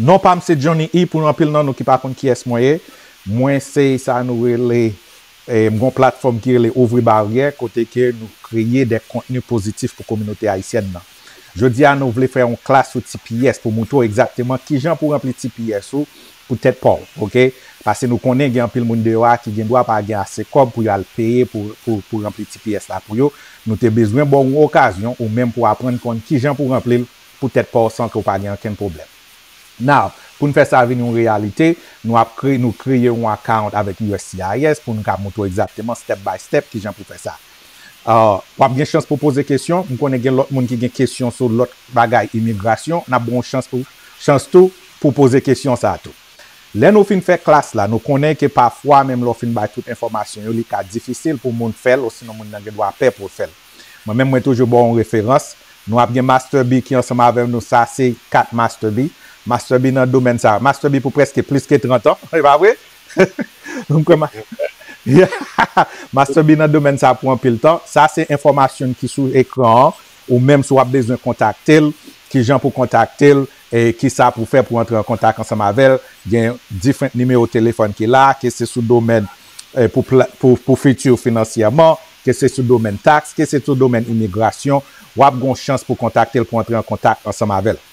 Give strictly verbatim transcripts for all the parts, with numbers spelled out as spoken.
Non pa m se Johnny E, pou anpil nan nou ki pa konn kiyès mwen ye. Mwen se sa nou rele, eh, m gon platfòm ki rele Ouvri Baryè, kote ke nou kreye de kontni pozitif pou kominote ayisyèn nan. Jodi a, nou vle fè yon klas sou T P S pou moutre w egzakteman kijan pou ranpli T P S ou pou tèt pa w, oke? Paske nou konnen gen anpil moun deyò a ki gen dwa pa gen ase kòb pou y al peye pou, pou, pou ranpli T P S la pou yo. Nou te bezwen ba w yon okazyon ou menm pou aprann konn kijan pou ranpli l pou tèt pa w san ke w pa gen okenn pwoblèm. Now, pou n fè sa vin yon reyalite, nou ap kre, nou kreye yon account avèk U S C I S pou nou ka moutre w egzakteman step by step kijan pou fè sa. Uh, w ap gen chans pou poze kesyon. M konnen gen lòt moun ki gen kesyon sou lòt bagay imigrasyon. N ap ba w chans pou, chans tou pou poze kesyon sa a tou. Lè nou fin fè klas la, nou konnen ke pafwa, menm lè w fin bay tout enfòmasyon yo, li ka difisil pou moun fè l, osinon moun nan gen dwa pè pou l fè l. Mwen menm, mwen toujou ba w yon referans. Nou ap gen Master B ki ansanm avè nou, sa se kat Master B. Master B nan domèn sa. Master B pou prèske plis ke trant an, e pa vre? M kwè ma- Master B nan domèn sa pou anpil tan. Sa se enfòmasyon ki sou ekran an. Ou menm si w ap bezwen kontakte l, kijan pou kontakte l, e kisa pou fè pou antre an kontak ansanm avè l. Gen diferan nimewo telefòn ki la, ke se sou domèn, e, pou, pla- pou, pou fiti finansyèman, ke se sou domèn taks, ke se sou domèn imigrasyon, w ap gen chans pou kontakte l, pou antre an kontak ansanm avè l.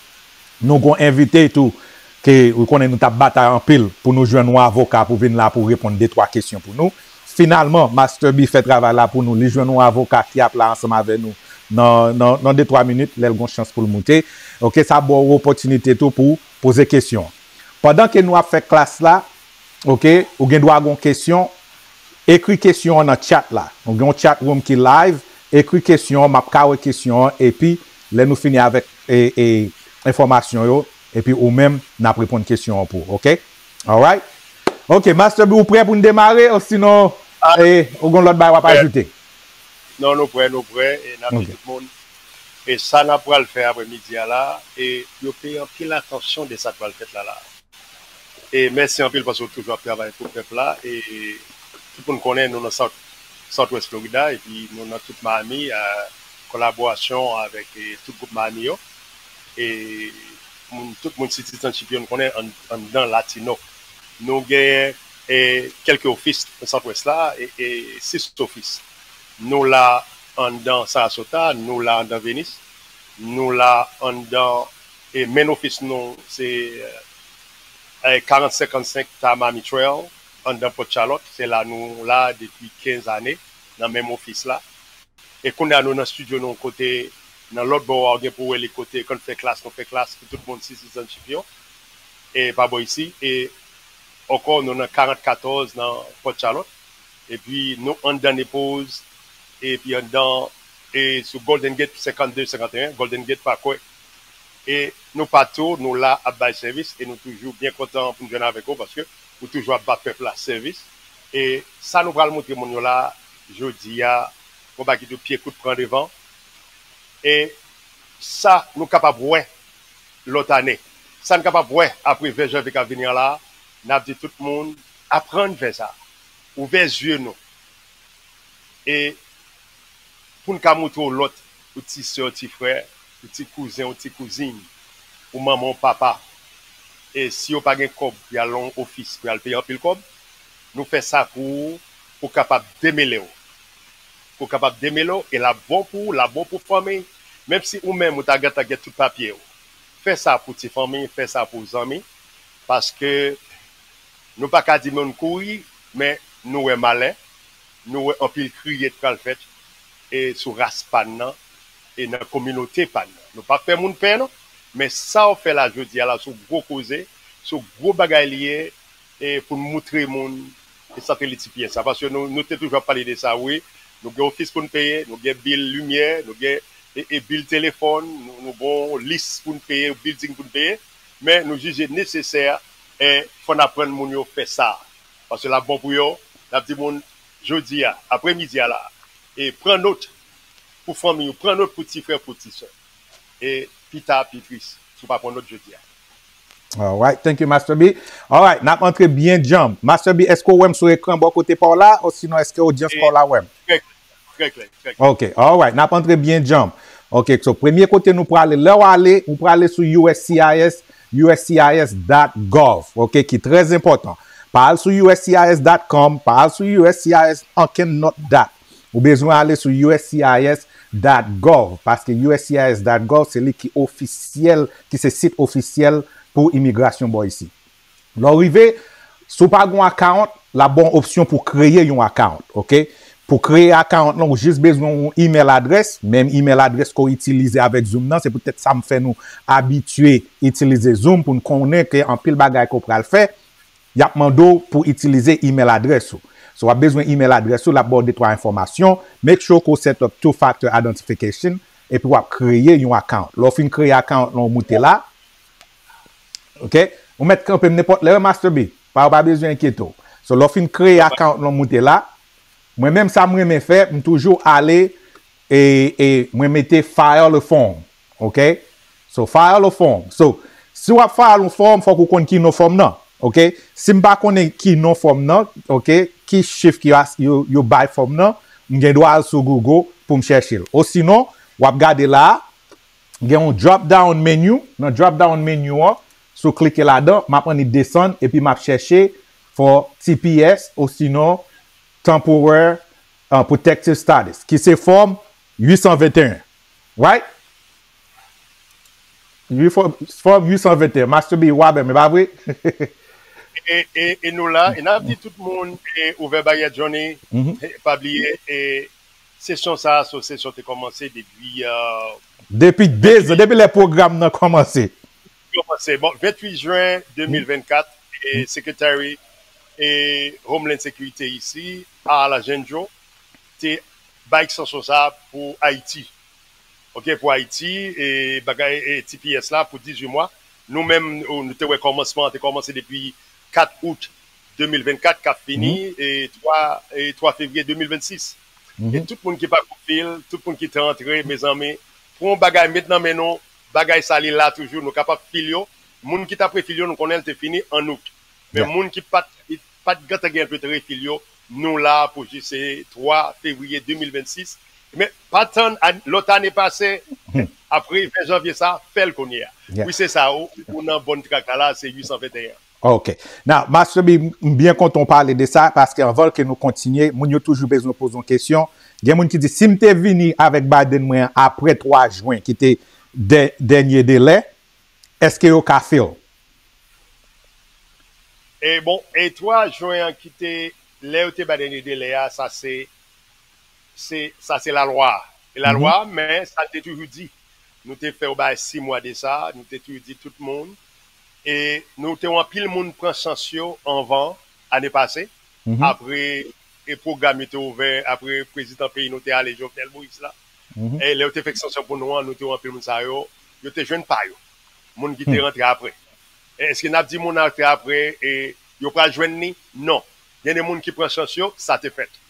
Nou gon envite tou, ke ou konnen nou t ap batay anpil pou nou jwenn yon avoka pou vin la pou reponn de twa kesyon pou nou. Finalman, Master B fè travay la pou nou. Li jwenn yon avoka ki ap la ansanm avè nou nan, nan, nan de twa minit, lè l gon chans pou l moute. Oke, sa ba w opòtinite tou pou poze kesyon. Pandan ke nou ap fè klas la, oke, ou gen dwa gon kesyon, ekri kesyon an nan chat la. Nou gen yon chat room ki live, ekri kesyon an, m ap ka wè kesyon an, epi lè nou fini avèk, e, e, enfòmasyon yo, epi ou menm, n ap reponn kesyon an pou ou, oke? Alright? Oke, Master B, ou prè pou n demare, osinon, Ah, e, ou gon lòt bagay w ap prè. Ajoute? Non, nou prè, nou prè, e n ap di Ok. Tout moun, e sa n ap pral fè aprè midi a la, e yo peye anpil atansyon de sa k pral fèt la la. E mèsi anpil paske w toujou ap travay pou pèp la, e tout moun konnen nou nan South, Southwest Florida, epi nou nan tout Miami, a kolaborasyon avèk, e, tout gwoup Miami yo. E moun, tout moun citizenship yo, nou konnen an, anndan Latino. Nou genyen, e, kèlke ofis nan Southwest la, e, e sis ofis. Nou la anndan Sarasota, nou la anndan Venice, nou la anndan, e main office nou se, e, karant senkannsenk Tamami Trail, anndan Port Charlotte, se la nou la depi kenz ane, nan menm ofis la. E kounye a nou nan studio nou kote, nan lòt bò a, ou gen pou wè li kote, kan n fè klas, nou fè klas pou tout moun citizenship yo. E pa bò isi, e ankò nou nan karant katòz nan Port Charlotte. Epi nou anndan Naples, epi anndan, e sou Golden Gate, senkannde, senkanteyen, Golden Gate Parkway. E nou patou, nou la ap bay sèvis, e nou toujou byen kontan pou n jwenn avèk ou, paske ou toujou ap ba pèp la sèvis. E sa nou pral montre moun yo la, jodi a, gon bagay ki di pye kout pran devan. E sa nou kapab wè lòt ane. Sa n kapab wè apre ven janvye k ap vini an la, n ap di tout moun, aprann fè sa. Ouvè zye nou. E pou n ka montre w lòt, ou ti sè, ou ti frè, ou ti kouzen, ou ti kouzin, ou manman, ou papa. E si yo pa gen kòb pou y al nan yon ofis, pou y al peye anpil kòb, nou fè sa pou ou, pou w kapab demele w. Pou w kapab demele w, e l ap bon pou ou, l ap bon pou fanmi. Menm si ou menm, ou ta gentan gen tout papye w. Fè sa pou ti fanmi, fè sa pou zanmi. Paske nou pa ka di moun kouri, men nou wè malè, nou wè anpil kriye k pral fèt, e sou ras pa n nan, e nan kominote pa n nan. Nou p ap fè moun pè non, men sa w fè la jodi a la, se yon gwo koze, se yon gwo bagay li ye, e pou n moutre moun, e sa te li ti pyès sa. Paske nou, nou te toujou ap pale de sa, wi. Nou gen ofis pou n peye, nou gen bil limyè, nou gen, e, e bil telefòn, nou, nou gen yon lis pou n peye, yon building pou n peye, men nou jije nesesè, e fò n aprann moun yo fè sa. Paske l ap bon pou yo, n ap di moun, jodi a, aprè midi a la, e pran not pou fanmi w, pran not pou ti frè, pou ti sè. E pita, pi tris, si w pa pran not jodi a. Alright, thank you, Master B. Alright, n ap antre byen djanm. Master B, èske w wè m sou ekran bò kote pa w la, osinon èske odyans pa w la wè m? Trè, trè klè, trè klè. Ok, alright, n ap antre byen djanm. Ok, so premye kote nou prale, lè w ale, ou prale sou U S C I S, U S C I S dot gov, ok, ki trè enpòtan. Pa al sou U S C I S dot com, pa al sou U S C I S ankenn lòt dat. Ou bezwen ale sou U S C I S dot gov, paske U S C I S dot gov se li ki ofisyèl, ki se sit ofisyèl pou imigrasyon bò isi. Lè w rive, si w pa gen yon account, l ap ba w opsyon pou kreye yon account, ok? Pou kreye account lan, ou jis bezwen yon email address, menm email address ke w itilize avèk Zoom nan, se poutèt sa m fè nou abitye itilize Zoom pou n konnen ke anpil bagay ke w pral fè, y ap mande w pou itilize email address ou. So, w ap bezwen email address ou, l ap ba w de twa enfòmasyon. Make sure ke w set up two factor identification, epi w ap kreye yon account. Lè w fin kreye account lan, w moute la, ok? Ou mèt kanpe m nenpòt lè, wi, Master B. Pa, ou pa bezwen enkyete w. So, lè w fin kreye account lan, w moute la. Mwen menm, sa m renmen fè, m toujou ale e, e mwen mete file a form, ok? So, file a form. So, si w ap file yon form, fòk ou konn ki non form nan, ok? Si m pa konnen ki non form nan, ok, ki chif ki as-, yo, yo bay form nan, m gen dwa al sou Google pou m chèche l. Osinon, w ap gade la, gen yon drop down menu. Nan drop down menu an, si w klike ladan, m ap annik desann, epi m ap chèche for T P S, osinon Temporary, uh, Protective Status, ki se fòm uit san venteyen. Right? Wi, fòm, fòm uit san venteyen. Master B, w a bè, men pa vre? E, e, e nou la, e n ap di tout moun, e, ouvè baryè Johnny, e, pa bliye, e, sesyon sa a, se yon sesyon te kòmanse depi, euh, Depi de zan, depi lè pwogram nan kòmanse. Kòmanse. Bon, ventuit jen de mil vennkat, e Secretary e Homeland Security isi, Al Agenjo, te bay ekstansyon sa a pou Ayiti. Ok, pou Ayiti, e bagay, e T P S la pou dizuit mwa. Nou menm, nou te wè kòmansman an te kòmanse depi kat out de mil vennkat k ap fini, e twa, e twa fevriye de mil vennsis. E tout moun ki pa gen fil, tout moun ki te antre, mezanmi, pran yon bagay, met nan men nou, bagay sa li la toujou, nou kapab fil yo. Moun ki t ap refil yo, nou konnen l te fini an out. Men moun ki pa t, pa t gentan gen pou yo te refil yo, nou la pou jis se twa fevriye de mil vennsis. Men pa tann a-, lòt ane pase, apre ven janvye sa, fè l kounye a. Wi, se sa, ou, ou nan bòn trak la, la, se uit san venteyen. Ok. Now, Master B, m, m byen kontan w pale de sa, paske anvan ke nou kontinye, moun yo toujou bezwen poze yon kesyon. Gen moun ki di, si m te vini avèk Biden mwen apre twa jen, ki te dè-, dènye delè, èske yo ka fil? E bon, e twa jen an ki te, lè yo te bay dènye delè a, sa se, se, sa se lalwa. E lalwa, men sa l te toujou di. Nou te fè yon bagay sis mwa de sa, nou te toujou di tout moun. E nou te wè anpil moun pran chans yo anvan ane pase. Apre, e pwogram yo te ouvè, apre prezidan peyi nou te ale, Jovenel Moïse la. E lè yo te fè ekstansyon pou nou an, nou te wè anpil moun sa yo, yo te jwenn pa yo. Moun ki te rantre apre. E èske n ap di moun rantre apre, e yo pral jwenn li? Non. Gen de moun ki pran chans yo, sa te fèt.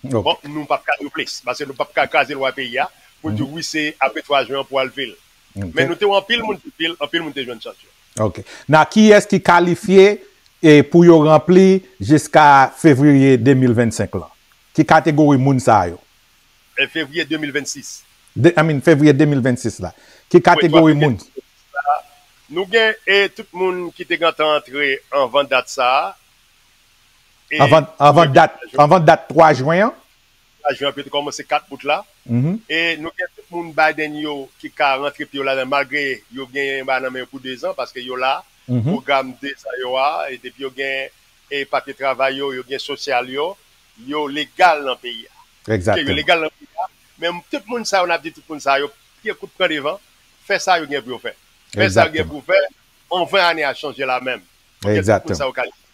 Bon, nou p ap ka di plis, paske nou p ap ka kraze lwa peyi a, pou di wi, se apre twa jen an pou al fil. Men nou te wè anpil moun te fil, anpil moun te jwenn chans yo. Ok. Now, kiyès ki kalifye e pou yo ranpli jiska fevriye de mil vennsenk lan? Ki kategori moun sa yo? E fevriye de mil vennsis. De, I mean, fevriye de mil vennsis la. Ki kategori moun? Nou gen, e tout moun ki te gentan antre anvan dat sa a. E anvan, anvan dat, anvan dat twa jen an? Twa jen an, ki te kòmanse kat out la. E nou gen tout moun Biden yo ki ka rantre pye yo ladan, malgre yo genyen bagay nan men yo pou dezan, paske yo la, pwogram dezan yo a, e depi yo gen, e papye travay yo, yo gen sosyal yo, yo legal nan peyi a. Egzakteman. Ok, yo legal nan peyi a. Men tout moun sa yo, n ap di tout moun sa yo, pye kout pran devan, fè sa yo gen pou yo fè. Fè sa yo gen pou yo fè, anvan ane a chanje la menm. Ok, tout moun sa yo kalifye.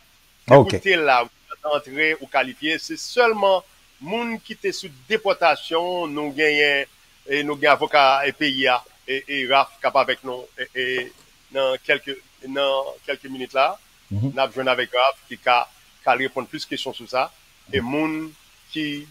Se pou te la, ou antre, ou kalifye. Se sèlman moun ki te sou depòtasyon, nou genyen, e nou gen avoka e peyi a, e, e Ralph k ap avèk nou, e, e nan kèlke, nan kèlke minit la, n ap jwenn avèk Ralph ki ka, ka reponn plis kesyon sou sa. E moun ki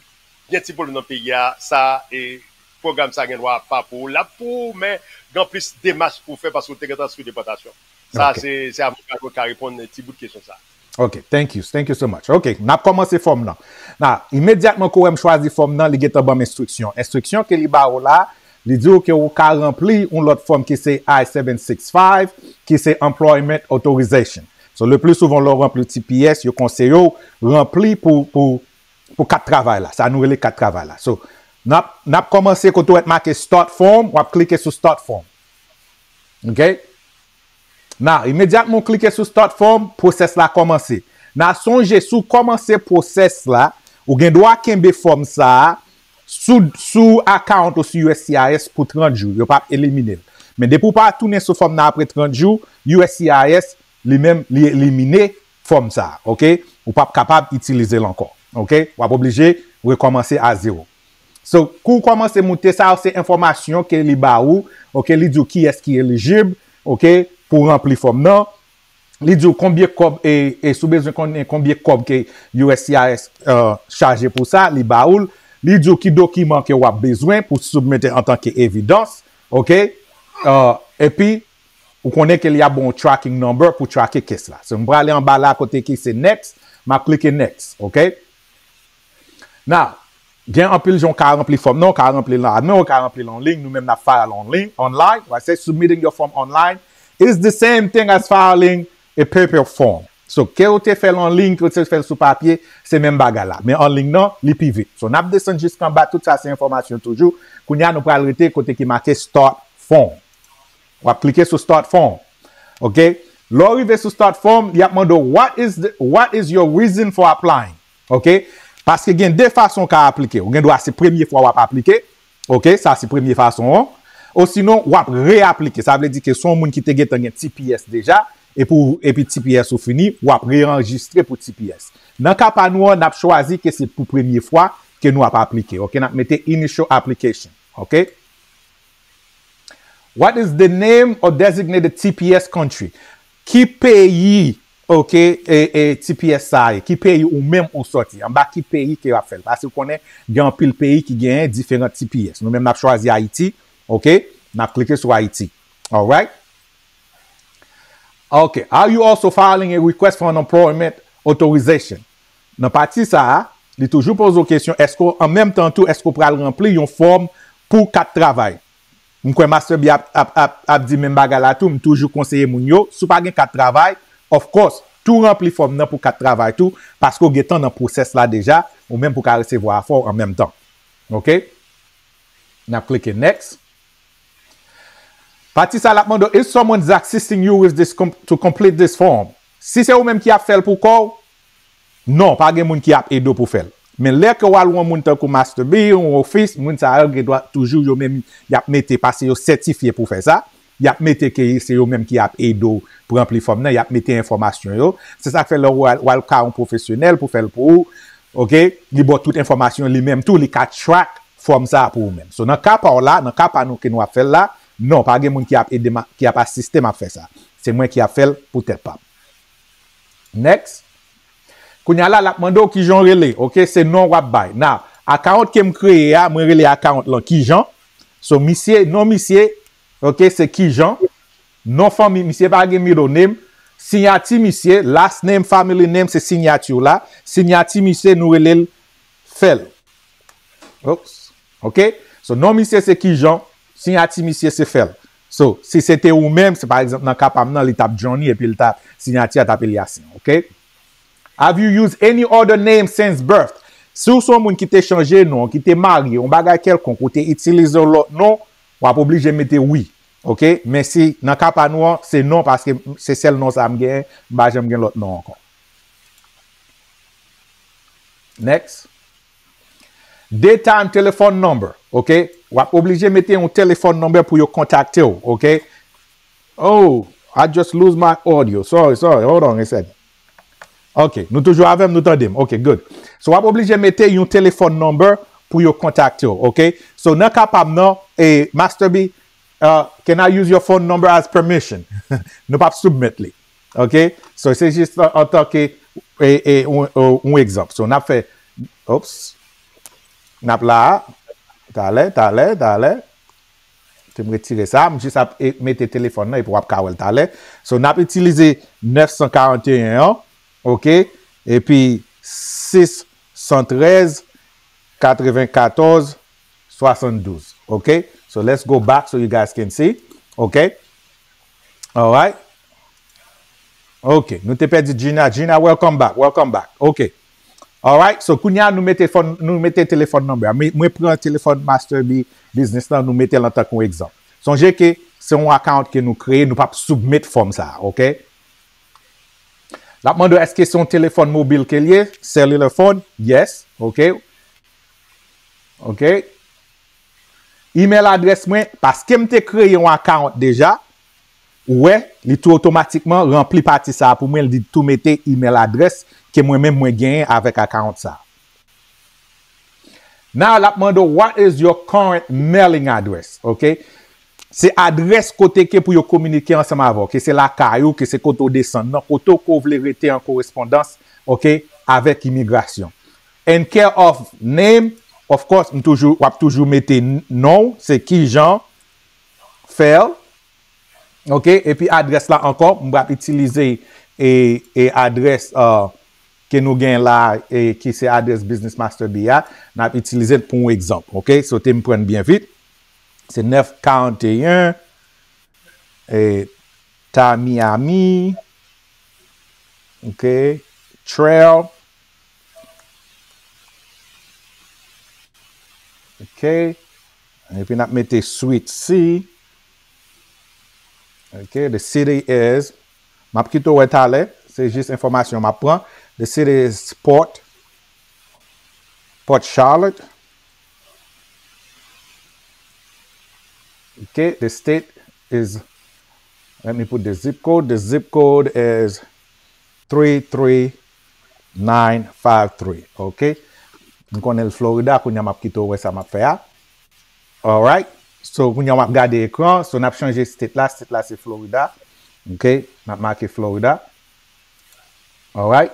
gen ti pwoblèm nan peyi a, sa, e pwogram sa gen dwa pa pou ou. L ap pou ou, men gen plis demach pou w fè paske w te gentan sou depòtasyon. Sa, se, se avoka nou ka reponn ti bout kesyon sa. Ok, thank you, thank you so much. Ok, n ap kòmanse fòm nan. Now, imedyatman ke w wè m chwazi fòm nan, li gentan ban m enstriksyon. Enstriksyon ke li ba ou la, Li di w ke ou ka ranpli yon lòt fòm ki se I seven six five, ki se Employment Authorization. So, le pli souvan, lè w ranpli T P S, yo konseye w ranpli pou, pou, pou kat travay la. Sa nou rele kat travay la. So, n ap, n ap kòmanse kote w wè make Start Form, w ap klike sou Start Form. Ok? Now, imedyatman w klike sou Start Form, pwosès la kòmanse. Now, sonje, si w kòmanse pwosès la, ou gen dwa kenbe fòm sa a sou, sou account ou sou U S C I S pou trant jou. Yo p ap elimine l. Men depi w pa tounen sou fòm nan apre trant jou, U S C I S, li menm, li elimine fòm sa a, ok? Ou p ap kapab itilize l ankò, ok? W ap oblije rekòmanse a zewo. So, kou w kòmanse moute sa, se enfòmasyon ke li ba ou, ok? Li di w kiyès ki elijib, ok? Pou ranpli fòm nan. Li di w konbyen kòb, e, e si w bezwen konnen konbyen kòb ke U S C I S, uh, chaje pou sa, li ba ou l. Li di w ki dokiman ke w ap bezwen pou soumete antanke evidans, ok? Uh, epi, ou konnen ke li ap bon tracking number pou trake case la. So, m prale anba la kote ki se next, m ap klike next, ok? Now, gen anpil jan w ka ranpli fòm nan, w ka ranpli l nan admin, w ka ranpli l an liy, nou menm n ap file an liy, online, w a se submitting your form online is the same thing as filing a paper form. So, ke w te fè l an liy, ke w te fè l sou papye, se menm bagay la. Men an liy nan, li pi vit. So, n ap desann jiska anba, tout sa se enfòmasyon toujou. Kounye a, nou pral rete kote ki make Start Form. W ap klike sou Start Form. Ok? Lè w rive sou Start Form, y ap mande w, what is the, what is your reason for applying? Ok? Paske gen de fason w ka aplike. Ou gen dwa se premye fwa w ap aplike. Ok? Sa se premye fason an. Osinon, w ap reaplike. Sa vle di ke se yon moun ki te gentan gen T P S deja, epi, epi T P S ou fini, w ap reanrejistre pou T P S. Nan ka pa nou an, n ap chwazi ke se pou premye fwa ke nou ap aplike. Ok? N ap mete initial application. Ok? What is the name of designated T P S country? Ki peyi, ok, e, e, T P S sa a ye? Ki peyi ou menm ou sòti? Anba ki peyi ke y ap fè l? Paske ou konnen, gen anpil peyi ki genyen diferan T P S. Nou menm, n ap chwazi Ayiti, ok? N ap klike sou Ayiti. Alright? Ok. Are you also filing a request for unemployment authorization? Nan pati sa a, li toujou poze w kesyon, èske w, an menm tan tou, èske w pral ranpli yon fòm pou kat travay? M kwè Master B ap, ap, ap, ap di menm bagay la tou, m toujou konseye moun yo, si w pa gen kat travay, of course, tou ranpli fòm nan pou kat travay tou, paske w gentan nan pwosès la deja, ou menm pou ka resevwa afè w an menm tan. Ok? N ap klike next. Pati sa l ap mande w, is someone is assisting you with this com-, to complete this form? Si se ou menm ki ap fè l pou kò w, non, pa gen moun ki ap ede w pou fè l. Men lè ke w al yon moun tankou Master B, yon ofis, moun sa yo gen dwa toujou yo menm y ap mete, paske yo sètifye pou fè sa, y ap mete ke se yo menm ki ap ede w pou ranpli fòm nan, y ap mete enfòmasyon yo. Se sa k fè lè w al, w al ka yon pwofesyonèl pou fè l pou ou, ok, li ba w tout enfòmasyon, li menm tou, li ka track fòm sa a pou ou menm. So, nan ka pa w la, nan ka pa nou ke nou ap fè l la, non, pa gen moun ki ap ede m a, ki ap asiste m ap fè sa. Se mwen ki ap fè l pou tèt pa m. Next. Kounye a la, l ap mande w kijan w rele. Ok, se non w ap bay. Now, account ke m kreye a, mwen rele account lan Kijan. So, misye, non misye, ok, se Kijan. Non fanmi misye pa gen middle name. Siyati misye, last name, family name, se siyati w la. Siyati misye, nou rele l Fèl. Oops. Ok? So, non misye se Kijan, siyati misye se Fèl. So, si se te ou menm, se pa egzanp nan ka pa m nan, li t ap Johnny epi li t ap, siyati a t ap Eliasson. Ok? Have you used any other name since birth? Si w se yon moun ki te chanje non, ki te marye, yon bagay kèlkonk, ou te itilize yon lòt non, w ap oblije mete wi. Ok? Men si nan ka pa nou an, se non, paske se sèl non sa a m genyen, m pa janm gen lòt non ankò. Next. Daytime telephone number, ok? W ap oblije mete yon telephone number pou yo kontakte w, ok? Oh, I just lose my audio. Sorry, sorry. Hold on a second. Ok, nou toujou avè m, nou tande m. Ok, good. So, w ap oblije mete yon telephone number pou yo kontakte w, ok? So, nan ka pa m nan, eh, Master B, uh, can I use your phone number as permission? Nou p ap soumèt li. Ok? So, se jis an, antanke, e, e, yon, yon, yon egzanp. So, n ap fè, oops. N ap la a. Talè, talè, talè. Te m retire sa. M jis ap, e, mete telefòn nan epi w ap ka wè l talè. So, n ap itilize nèf san karanteyen an. Ok? Epi sis san trèz, katrevenkatòz, swasanndouz. Ok? So let's go back so you guys can see. Okay. Alright. Ok, nou te pèdi Gina. Gina, welcome back, welcome back. Ok. Alright, so kounye a nou mete fòn, nou mete telefòn number. Mwen, mwen pran telefòn Master B Business lan, nou mete l antanke yon egzanp. Sonje ke se yon account ke nou kreye, nou p ap soumèt fòm sa, ok? L ap mande w èske se yon telefòn mobil ke l ye, cellular phone, yes, ok. Ok. Email adrès mwen, paske m te kreye yon account deja, ou wè, li tou otomatikman ranpli pati sa a pou mwen, li tou mete email adrès ke mwen menm mwen genyen avèk account sa a. Now, l ap mande w, what is your current mailing address? Ok? Se adrès kote ke pou yo kominike ansanm avè w, ke se lakay ou, ke se kote w desann nan, kote w ke w vle rete an korespondans, ok, avèk imigrasyon. In care of name, of course, m toujou, w ap toujou mete n-, non, se Kijan Fel, ok, epi adrès la ankò, m ap itilize e, e adrès, uh, ke nou gen la, e ki se adrès Business Master B a, n ap itilize l pou yon egzanp, ok? So, te m pran byen vit. Se nèf karanteyen, e, ta Miami, ok, Trail, ok, epi n ap mete Suite C, ok, the city is, m ap kite w wè talè, se jis enfòmasyon m ap pran, the city is Port, Port Charlotte, ok, the state is, let me put the zip code, the zip code is three three nine five three, ok? M konnen l Florida, kounye a m ap kite w wè sa m ap fè a. Alright. So, kounye a m ap gade ekran. So, n ap chanje state la. State la se Florida. Ok? N ap make Florida. Alright.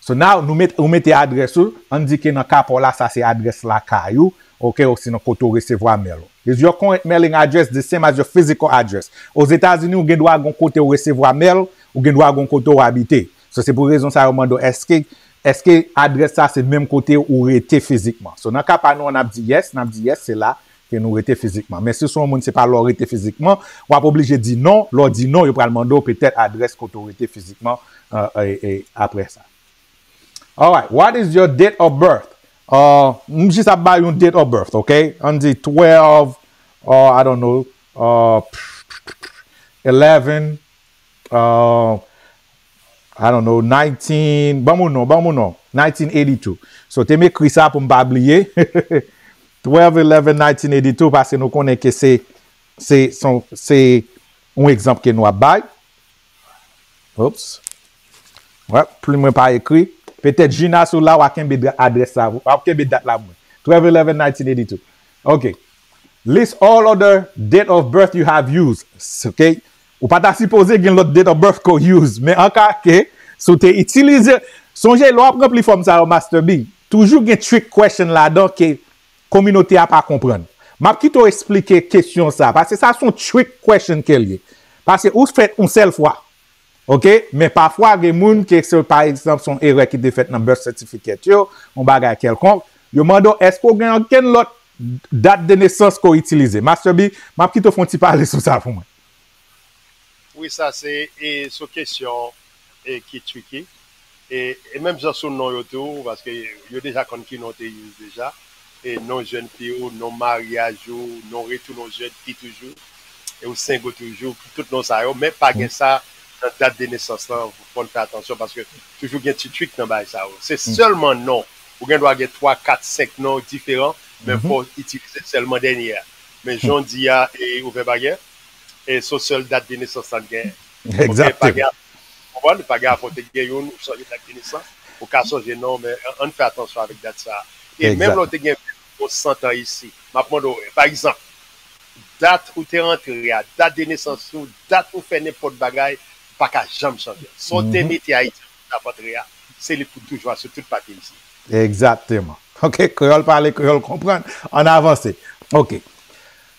So, now, nou met, ou mete adrès ou. Ann di ke nan ka pa w la, sa se adrès lakay ou. Ok? Osinon kote w resevwa mail ou. Is your current mailing address the same as your physical address? Ozetazini, ou gen dwa gon kote w resevwa mail, ou gen dwa gon kote w abite. So, se pou rezon sa yo mande w, èske, èske adrès sa se menm kote ou rete fizikman? So, nan ka pa nou an, n ap di yes, n ap di yes, se la ke nou rete fizikman. Men si w se yon moun, se pa la w rete fizikman, w ap oblije di non. Lè w di non, yo pral mande w petèt adrès kote w rete fizikman, e, e, e, apre sa. Alright, what is your date of birth? Uh, m jis ap ba yon date of birth, ok? Ann di twelve, uh, I don't know, uh, eleven, uh, I don't know, nineteen, ban m yon non, ban m yon non, nineteen eighty-two. So, te m ekri sa pou m pa bliye. Twelve eleven nineteen eighty-two, paske nou konnen ke se, se, se, se yon egzanp ke nou ap bay. Oops. Wè, plim mwen pa ekri. Petèt Gina, si w la, w a kenbe dra-, adrès la, w a kenbe dat la pou mwen. Twelve eleven nineteen eighty-two. Ok. List all other date of birth you have used. Ok. Ou pa ta sipoze gen lòt date of birth ke w use. Men an ka ke, si w te itilize, sonje lè w ap ranpli fòm sa yo, Master B, toujou gen trick question ladan ke kominote a pa konprann. M ap kite w eksplike kesyon sa, paske sa se yon trick question ke l ye. Paske ou fèt yon sèl fwa. Ok? Men pafwa, gen moun ke se, pa egzanp, se yon erè ki te fèt nan birth certificate yo, yon bagay kèlkonk, yo mande w, èske w gen okenn lòt dat de nesans ke w itilize? Master B, m ap kite w fè yon ti pale sou sa pou mwen. Wi, sa se, e, se yon kesyon, e, ki tricky. E, e menm jan sou non yo tou, paske yo deja konn ki non w te use deja. E non jèn fi w, non maryaj ou, non retoun yon jèn fi toujou. E ou single toujou, tout non sa yo. Men pa gen sa nan dat de nesans lan, fò n fè atansyon, paske toujou gen ti trick nan bagay sa yo. Se sèlman non. Ou gen dwa gen twa, kat, senk non diferan, men fò w itilize sèlman dènye a. Men jan w di a, e ouvè baryè, e se yon sèl dat de nesans lan l genyen. Ok, pa gen Egzakteman. Konprann? Pa gen afè w te gen youn, ou chanje dat de nesans, ou ka sonje non, men ann fè atansyon avèk dat sa a. E menm lè w te gen yon sant an isi, m ap mande w, pa egzanp, dat ou te rantre a, dat de nesans ou, dat ou fè nenpòt bagay, pa ka janm chanje. Sa w te mete Ayiti pou w t ap antre a, se li pou toujou a sou tout papye isi. Egzakteman. Ok, kreyòl pale, kreyòl konprann. Ann avanse. Ok.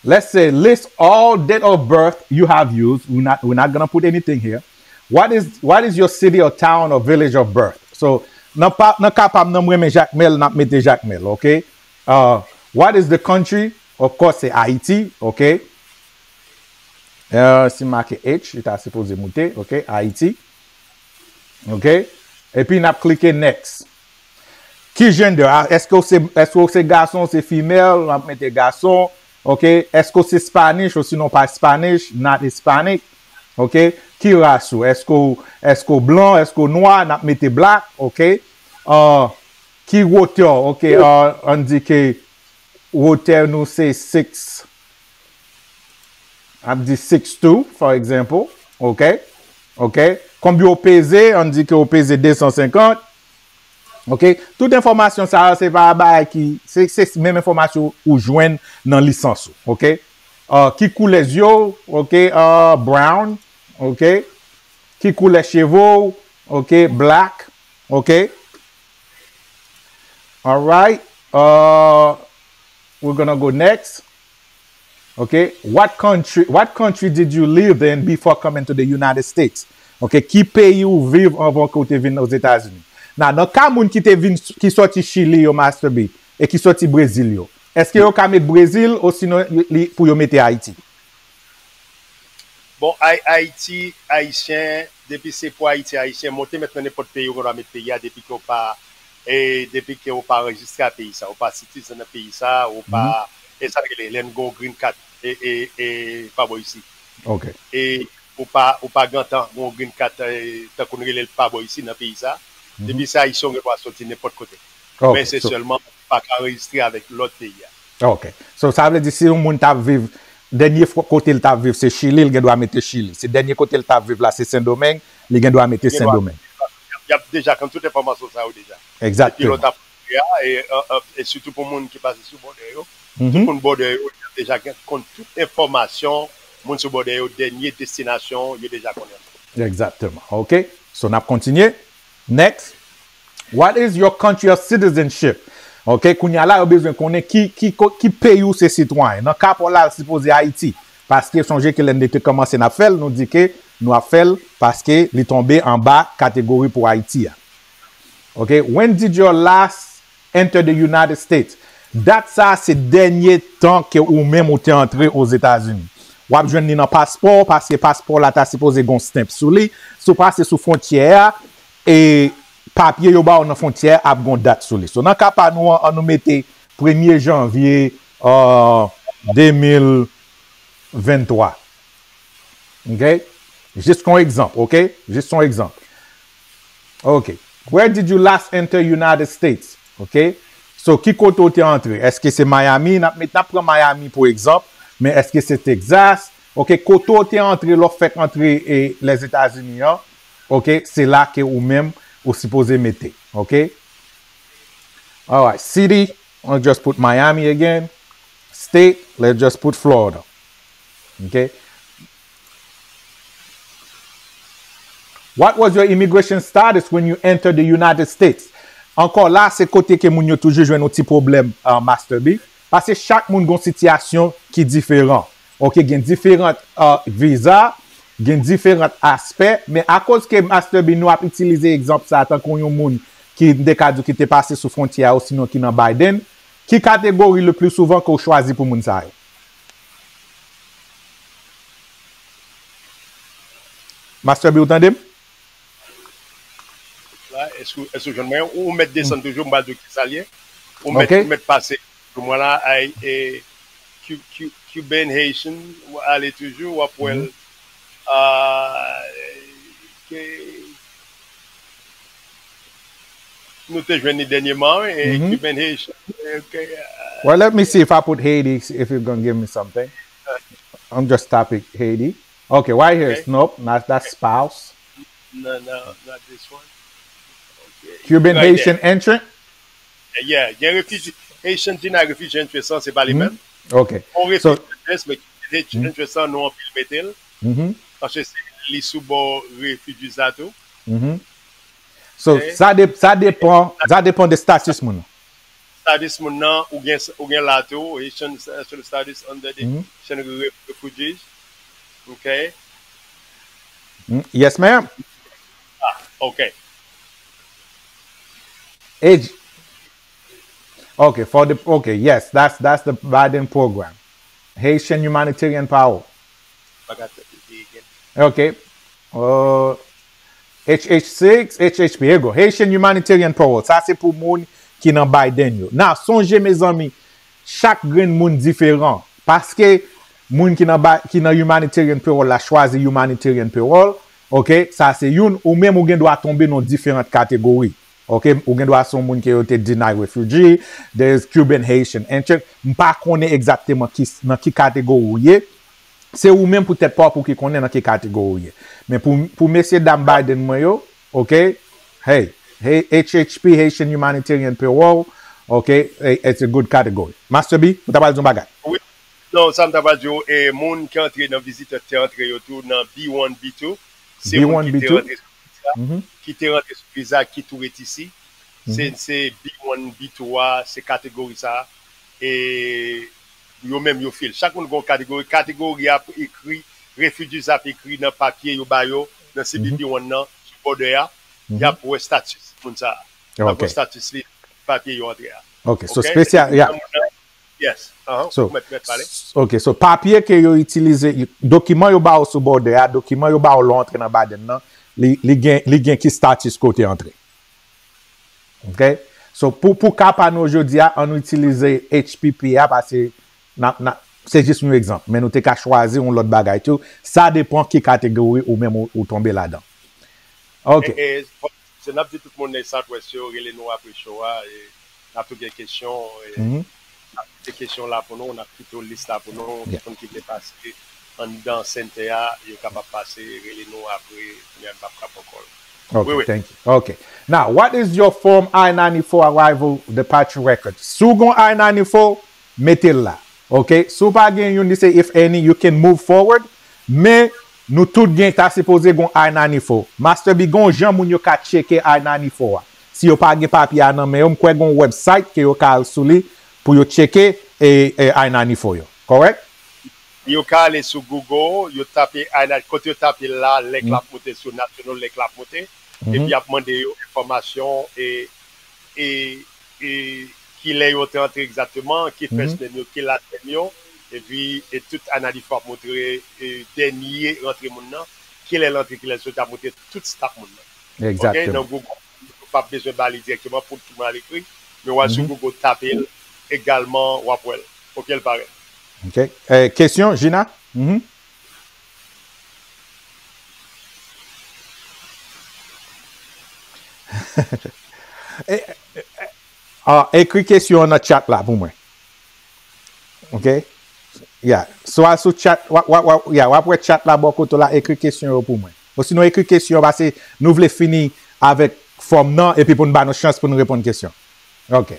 Let's say list all date of birth you have used. We're not, we're not gonna put anything here. What is, what is your city or town or village of birth? So, nan pa, nan ka pa m nan, mwen renmen Jakmèl, n ap mete Jakmèl, ok? Uh, what is the country Of course, se Ayiti, ok? Euh, si make H, li ta sipoze moute, ok? Ayiti. Ok? Epi n ap klike next. Ki gender? A, èske w se, èske w se gason, w se female? N ap mete gason. Ok? Èske w se Spanish? Osinon pa Spanish, not Hispanic. Ok? Ki ras ou? Èske w, èske w blan? Èske w nwa? N ap mete black. Ok? Ah, ki wotè w? Ok? Ah, ann di ke wotè nou se six, ap di six two, for example. Ok? Ok? Konbyen w peze? Ann di ke w peze de san senkant. Ok? Tout enfòmasyon sa yo, se pa bagay ki, se, se menm enfòmasyon ou jwenn nan lisans ou. Ok? Ah, ki koulè zye w? Ok? Ah, brown. Ok? Ki koulè cheve w? Ok? Black. Ok? Alright. Uh, we're gonna go next. Ok. What country, what country did you live in before coming to the United States? Ok. Ki peyi ou viv anvan ke w te vin Ozetazini? Nan, nan ka moun ki te vin, ki sòti Chili yo, Master B, e ki sòti Brezil yo, èske yo ka met Brezil osinon li, pou yo mete Ayiti? Bon, Ay, Ayiti, Ayisyen, depi se pou Ayiti, Ayisyen, monte mèt nan nenpòt peyi, ou gen dwa met peyi a, depi ke w pa, e, depi ke w pa anrejistre a peyi sa, ou pa citizen nan peyi sa, ou pa, e sa n rele, lè n gen yon green card, e, e, e, pa bò isi. Ok. E ou pa, ou pa gentan gen yon green card, e, tankou n rele l pa bò isi nan peyi sa. Depi se Ayisyen, ou gen dwa soti nenpòt kote. Ok, Men se so- sèlman ou pa ka anrejistre avèk lòt peyi a. Ok. So, sa vle di si yon moun t ap viv, dènye fwa kote l t ap viv se Chili, li gen dwa mete Chili. Si dènye kote l t ap viv la se Sendomeng, li gen dwa mete Gen dwa- Sendomeng. Y ap deja konn tout enfòmasyon sa yo deja. Epi lè w Egzakteman. t ap fè a, e, e, e, e sitou pou moun ki pase sou bòdè yo, tout moun bòdè yo, y ap deja gen, konn tout enfòmasyon moun sou bòdè yo, dènye destinasyon, yo deja konnen. Egzakteman. Ok. So, n ap kontinye. Next. What is your country of citizenship? Ok, kounye a la, yo bezwen konnen ki, ki, ko- ki peyi ou se sitwayen. Nan ka pa w la, l sipoze Ayiti. Paske sonje ke lè n te kòmanse n ap fè l, nou di ke nou ap fè l paske li tonbe anba kategori pou Ayiti a. Ok, when did your last enter the United States? Dat sa a se dènye tan ke ou menm ou te antre Ozetazini. W ap jwenn li nan paspò w, paske paspò w la ta sipoze gen yon stamp sou li. Si w pase sou fwontyè a, e papye yo ba w nan fwontyè a ap gen yon dat sou li. So, nan ka pa nou an, an nou mete premye janvye, euh, de mil venntwa. Ok? Jis kon egzanp, ok? Jis yon egzanp. Ok. Where did you last enter United States? Ok? So, ki kote w te antre? Èske se Miami? N ap met, n ap pran Miami pou egzanp, men èske se Texas? Ok, kote w te antre lè w fèk antre e, Lèzetazini an? Ok, se la ke ou menm ou sipoze mete. Ok? Alright, city, I'll just put Miami again. State, let's just put Florida. Ok? What was your immigration status when you entered the United States? Ankò la, se kote ke moun yo toujou jwenn yon ti pwoblèm, uh, Master B. Paske chak moun gon sitiyasyon ki diferan. Ok, gen diferan, uh, viza, gen diferan aspè, men akoz ke Master B nou ap itilize egzanp sa tankou yon moun ki m te ka di ki te pase sou fwontyè a osinon ki nan Biden, ki kategori le pli souvan ke w chwazi pou moun sa yo? Master B, ou tande m? La, èske, èske w jwenn mwen? Ou mèt desann toujou, m pral di w kisa l ye. Ou mèt, ou mèt pase pou mwen la, ay, e, Cu- Cu- Cuban Haitian, w ale toujou, w ap wè l, ah, ke nou te jwenn li dènyèman, wi, e Cuban Haitian, e, ke, ah, Well, let me see if I put Haiti, if you're gonna give me something. I'm just topic Haiti. Okay, right here. Okay. Nope, not that spouse. No, no, not this one. Okay. Cuban Right Haitian there. Entrant. Yeah, gen refugee, Haitian Denied Refugee Interest, se pa li menm. Okay. On So, refugee interest, men Haitian interest, nou anpil mete l. Paske se li sou bò refugees la tou. So, sa, de, sa depan, sa depan de status moun. Status moun nan, ou gen, ou gen la tou, Haitian, uh, status under the Haitian re- refugees. Okay. Mm, yes, ma'am. Ah, okay. Age. Okay, for the okay, yes, that's that's the Biden program. Haitian Humanitarian Parole. Okay. Uh, H H six, H H P, here you go. Haitian Humanitarian Parole. Sa se pou moun ki nan Biden yo. Now, sonje, mezanmi, chak grenn moun diferan. Paske moun ki nan, ba- ki nan humanitarian parole la chwazi humanitarian parole, okay, sa se youn, ou menm ou gen dwa tonbe nan diferan kategori. Okay, ou gen dwa se yon moun ke yo te deny refugee, there's Cuban Haitian. And check, m pa konnen egzakteman ki, nan ki kategori ou ye. Se ou menm pou tèt pa w pou ki konnen nan ki kategori ou ye. Men pou, pou mesye dam Biden mwen yo, okay, hey, hey, H H P, Haitian Humanitarian Parole, okay, hey, it's a good category. Master B, ou ta pral di yon bagay? Wi. Non, sa m ta pral di w, e, moun ki antre nan vizitè te antre yo tou nan B one, B two. Se moun ki te rantre sou viza, ki te rantre sou viza, ki tou ret isi. Se, se B one, B two a, se kategori sa a. E yo menm yo fil. Chak moun gen yon kategori. Kategori a ap ekri, refugees ap ekri nan papye yo ba yo, nan C B P one nan, sou bòdè a. Y ap wè status moun sa a. Y ap wè status li, papye yo antre a. Okay, so spesyal, yeah. Yes. Uh-huh. So, ou mèt, mèt pale. Okay, so papye ke yo itilize, dokiman yo ba w sou bòdè a, dokiman yo ba w lè w antre nan Biden nan, li, li gen, li gen ki status kote antre. Okay? So, pou, pou ka pa nou jodi a, an nou itilize H P P a, paske na, na, se jis yon egzanp, men nou te ka chwazi yon lòt bagay tou. Sa depan ki kategori ou menm ou, ou tonbe ladan. Okay. E, e, se n ap di tout moun nan Southwest yo, rele nou apre show a, e n ap tou gen kesyon, e n ap kite kesyon la pou nou, n ap kite lis la pou nou, tout moun ki vle pase anndan center a, yo kapab pase, rele nou apre, kounye a n p ap ka pran kòl. Okay, thank you. Okay. Now, what is your form I ninety-four arrival departure record? Si w gen I ninety-four, mete l la. Okay? Si w pa gen youn, li se if any, you can move forward. Men, nou tout gen ta sipoze gen I ninety-four. Master B, gen yon jan moun yo ka tcheke I ninety-four a. Si yo pa gen papye a nan men yo, m kwè gen yon website ke yo ka al sou li pou yo tcheke e, e I ninety-four yo. Correct? Yo ka ale sou Google, yo tape I ninety, kote yo tape l la, link la ap monte sou National, link la ap monte, epi y ap mande yo enfòmasyon e, e, e kilè yo te antre egzakteman, ki first name yo, ki last name yo, epi e tout I ninety-four ap montre e dènye rantre moun nan, kilè l antre, kilè l soti, ap montre tout stop moun nan. Egzakteman. Nan Google, ou p ap bezwen ba li dirèkteman pou tout moun al ekri, men w al sou Google, tape l, egalman, w ap wè l. Ok, l parèt. Ok. Eh, kesyon, Gina? Mhm. Eh, eh, eh, ah, ekri kesyon an nan chat la pou mwen. Ok? Yeah. Swa sou chat, w ap, w ap, w ap, yeah, w ap wè chat la bò kote w la, ekri kesyon yo pou mwen. Osinon ekri kesyon yo, paske nou vle fini avèk fòm nan, epi pou n ba nou chans pou n reponn kesyon. Ok.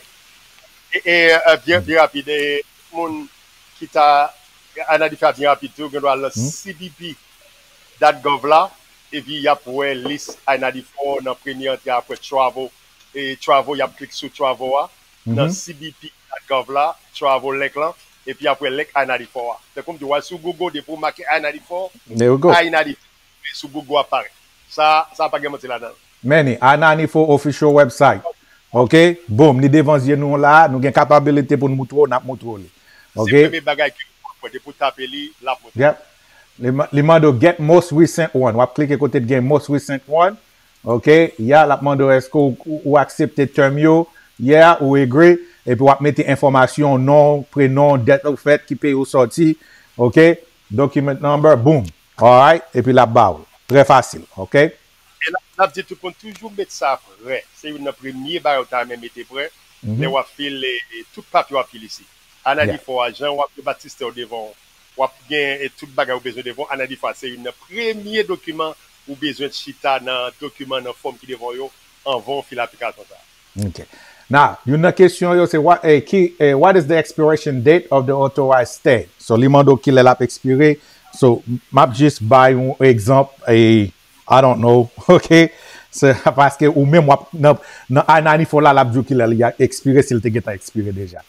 E, e, e, byen, byen rapid, e, moun ki ta, analiz la byen rapid tou, gen dwa nan C B P dot gov la, epi y ap wè lis I ninety-four nan premye antre apre travel, e, travel, y ap klik sou travel a, nan C B P dot gov la, travel link lan, epi apre link I ninety-four a. Tankou m di w, w al sou Google, depi w make I ninety-four, There we go. I ninety-four, sou Google ap parèt. Sa, sa pa gen manti ladan l. Many, I ninety-four official website. Ok? Boom, li devan zye nou la, nou gen kapabilite pou n moutre w, n ap moutre w li. Ok? Se premye bagay ke w ap wè, depi w tape li, l ap montre. Yep. Li ma-, li mande w get most recent one. W ap klike kote t gen most recent one. Ok? Yeah, l ap mande w èske w, w, w aksepte term yo. Yeah, ou agree. Epi w ap mete enfòmasyon, non, prenon, dèt ou fèt, ki peyi w sòti. Ok? Document number, boom. Alright? Epi l ap ba w. Trè fasil. Ok? E n ap, n ap di tout moun toujou met sa prè. Se youn nan premye bagay ou ta renmen mete prè. Lè w ap fil, e, e, tout papye w ap fil isi. I ninety-four a, jan w ap gen batistè w devan w, w ap gen, e, tout bagay ou bezwen devan w. I ninety-four a, se youn nan premye dokiman ou bezwen chita nan dokiman, nan fòm ki devan w yo, anvan w fil aplikasyon sa a. Ok. Now, youn nan kesyon yo se, what, eh, ki, eh, what is the expiration date of the authorized stay? So, li mande w kilè l ap ekspire. So, m ap jis bay yon egzanp, eh, I don't know, ok? Se paske ou menm w ap nan, nan I ninety-four la, l ap di w kilè li a ekspire, si l te gentan ekspire deja.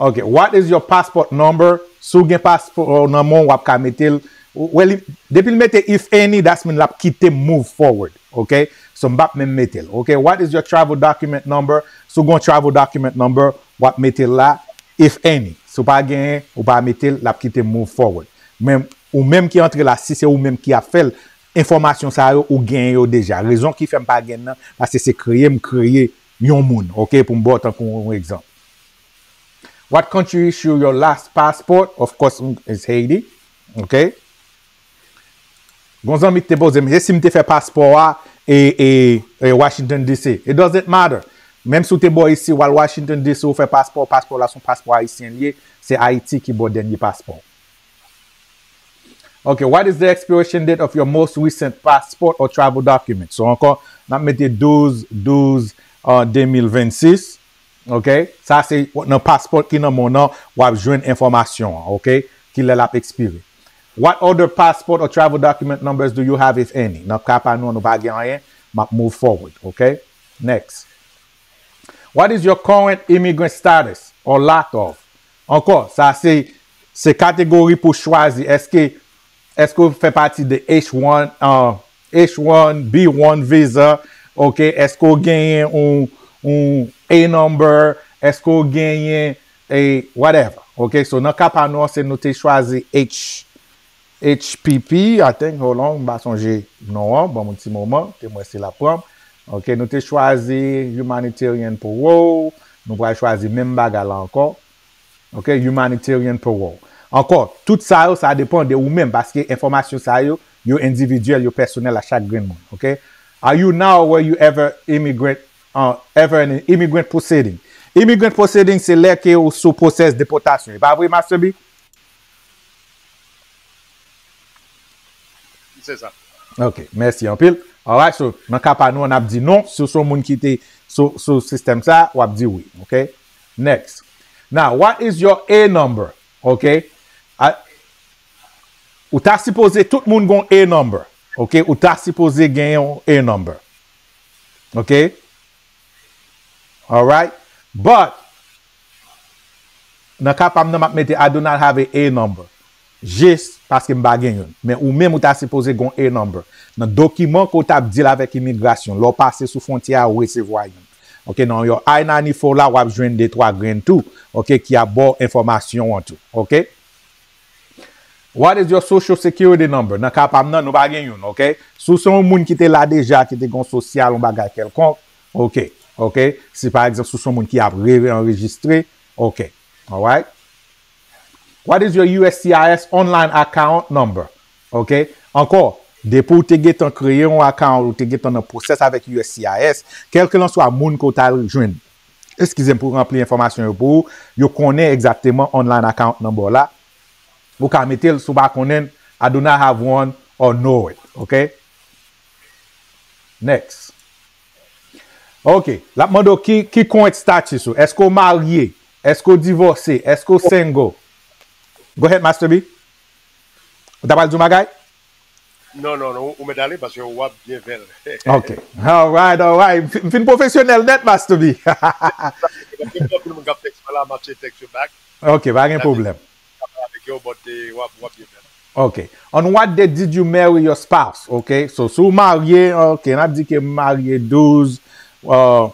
Ok, what is your passport number? Si w gen paspò nan men w, w ap ka mete l. Well, depi l mete if any, that's mean l ap kite move forward. Ok? So, m p ap menm mete l. Ok? What is your travel document number? Si w gen yon travel document number, w ap mete l la, if any. Si w pa genyen, ou pa mete l, l ap kite move forward. Men, ou menm ki antre la, si se ou menm ki ap fè l, enfòmasyon sa yo, ou genyen yo deja. Rezon ki fè m pa genyen nan, paske se kreye m kreye yon moun, ok, pou m ba w tankou yon egzanp. What country issue your last passport? Of course, is Haiti. Ok? Gon zanmi ki te poze m, e si m te fè paspò a e, e, e Washington D C? It doesn't matter. Menm si w te bò isi, w al Washington D C, ou fè paspò, paspò la se yon paspò ayisyen l ye, se Ayiti ki ba w dènye paspò. Ok, what is the expiration date of your most recent passport or travel document? So ankò, n ap mete douz, douz, uh, de mil vennsis. Ok? Sa se nan paspò ki nan men w nan, w ap jwenn enfòmasyon an, ok? Kilè l ap ekspire. What other passport or travel document numbers do you have, if any? Nan ka pa nou, nou pa gen anyen, m ap move forward, ok? Next. What is your current immigrant status or lack of? Ankò, sa se, se kategori pou chwazi. Èske, èske w fè pati de H one, uh, H one B one visa? Ok, èske w genyen yon, yon A number? Èske w genyen a whatever? Ok, so nan ka pa nou an, se nou te chwazi H, H P P, I think, hold on, m pa sonje non an, ban m yon ti moman, ke m wè si l ap pran m. Ok, nou te chwazi humanitarian parole, nou pral chwazi menm bagay la ankò. Ok, humanitarian parole. Ankò, tout sa yo, sa depann de ou menm, paske enfòmasyon sa yo, yo endividyèl, yo pèsonèl a chak grenn moun. Ok? Are you now or were you ever immigrant, uh, ever in an immigrant proceeding? Immigrant proceeding, se lè ke ou sou pwosès depòtasyon. E pa vre, Master B? Se sa. Ok, mèsi anpil. Alright, so, nan ka pa nou, n ap di non. Si w se yon moun ki te sou, sou sistèm sa, w ap di wi. Ok? Next. Now, what is your A number? Ok? A, ou ta sipoze tout moun gon A number. Ok? Ou ta sipoze gen yon A number. Ok? Alright? But, nan ka pa m nan, m ap mete I do not have a A number. Jis paske m pa gen youn. Men ou menm ou ta sipoze gon A number. Nan dokiman ke w t ap deal avèk imigrasyon, lè w pase sou fwontyè a, ou resevwa youn. Ok, nan yon I ninety-four la, w ap jwenn de twa grenn tou, ok, ki ap ba w enfòmasyon an tou. Ok? What is your social security number? Nan ka pa m nan, nou pa gen youn, ok? Si w se yon moun ki te la deja, ki te gon sosyal, yon bagay kèlkonk, ok, ok? Si pa egzanp, si w se yon moun ki ap re-, re-anrejistre, ok, alright? What is your U S C I S online account number? Ok? Ankò, depi w te gentan kreye yon account, ou te gentan nan pwosès avèk U S C I S, kèlkelanswa moun ke w t al jwenn, eskize m, pou ranpli enfòmasyon yo pou ou, yo konnen egzakteman online account number w la. Ou ka mete l, si w pa konnen, I do not have one or know it. Ok? Next. Ok. L ap mande w ki, ki current status ou. Èske w marye? Èske w divòse? Èske w single? Go ahead, Master B. Ou ta pral di yon bagay? Non, non, non, ou mèt ale paske w ap byen fè l. Ok. Alright, alright. M fi-, m fin pwofesyonèl nèt, Master B. Gen anpil moun k ap tèks mwen la, m ap tcheke tèks yo back. Ok, pa gen pwoblèm. Avèk yo, but, eh, w ap, w ap byen fè l. Ok. On what day did you marry your spouse? Ok. So, si w marye, ok, n ap di ke m marye douz, uh,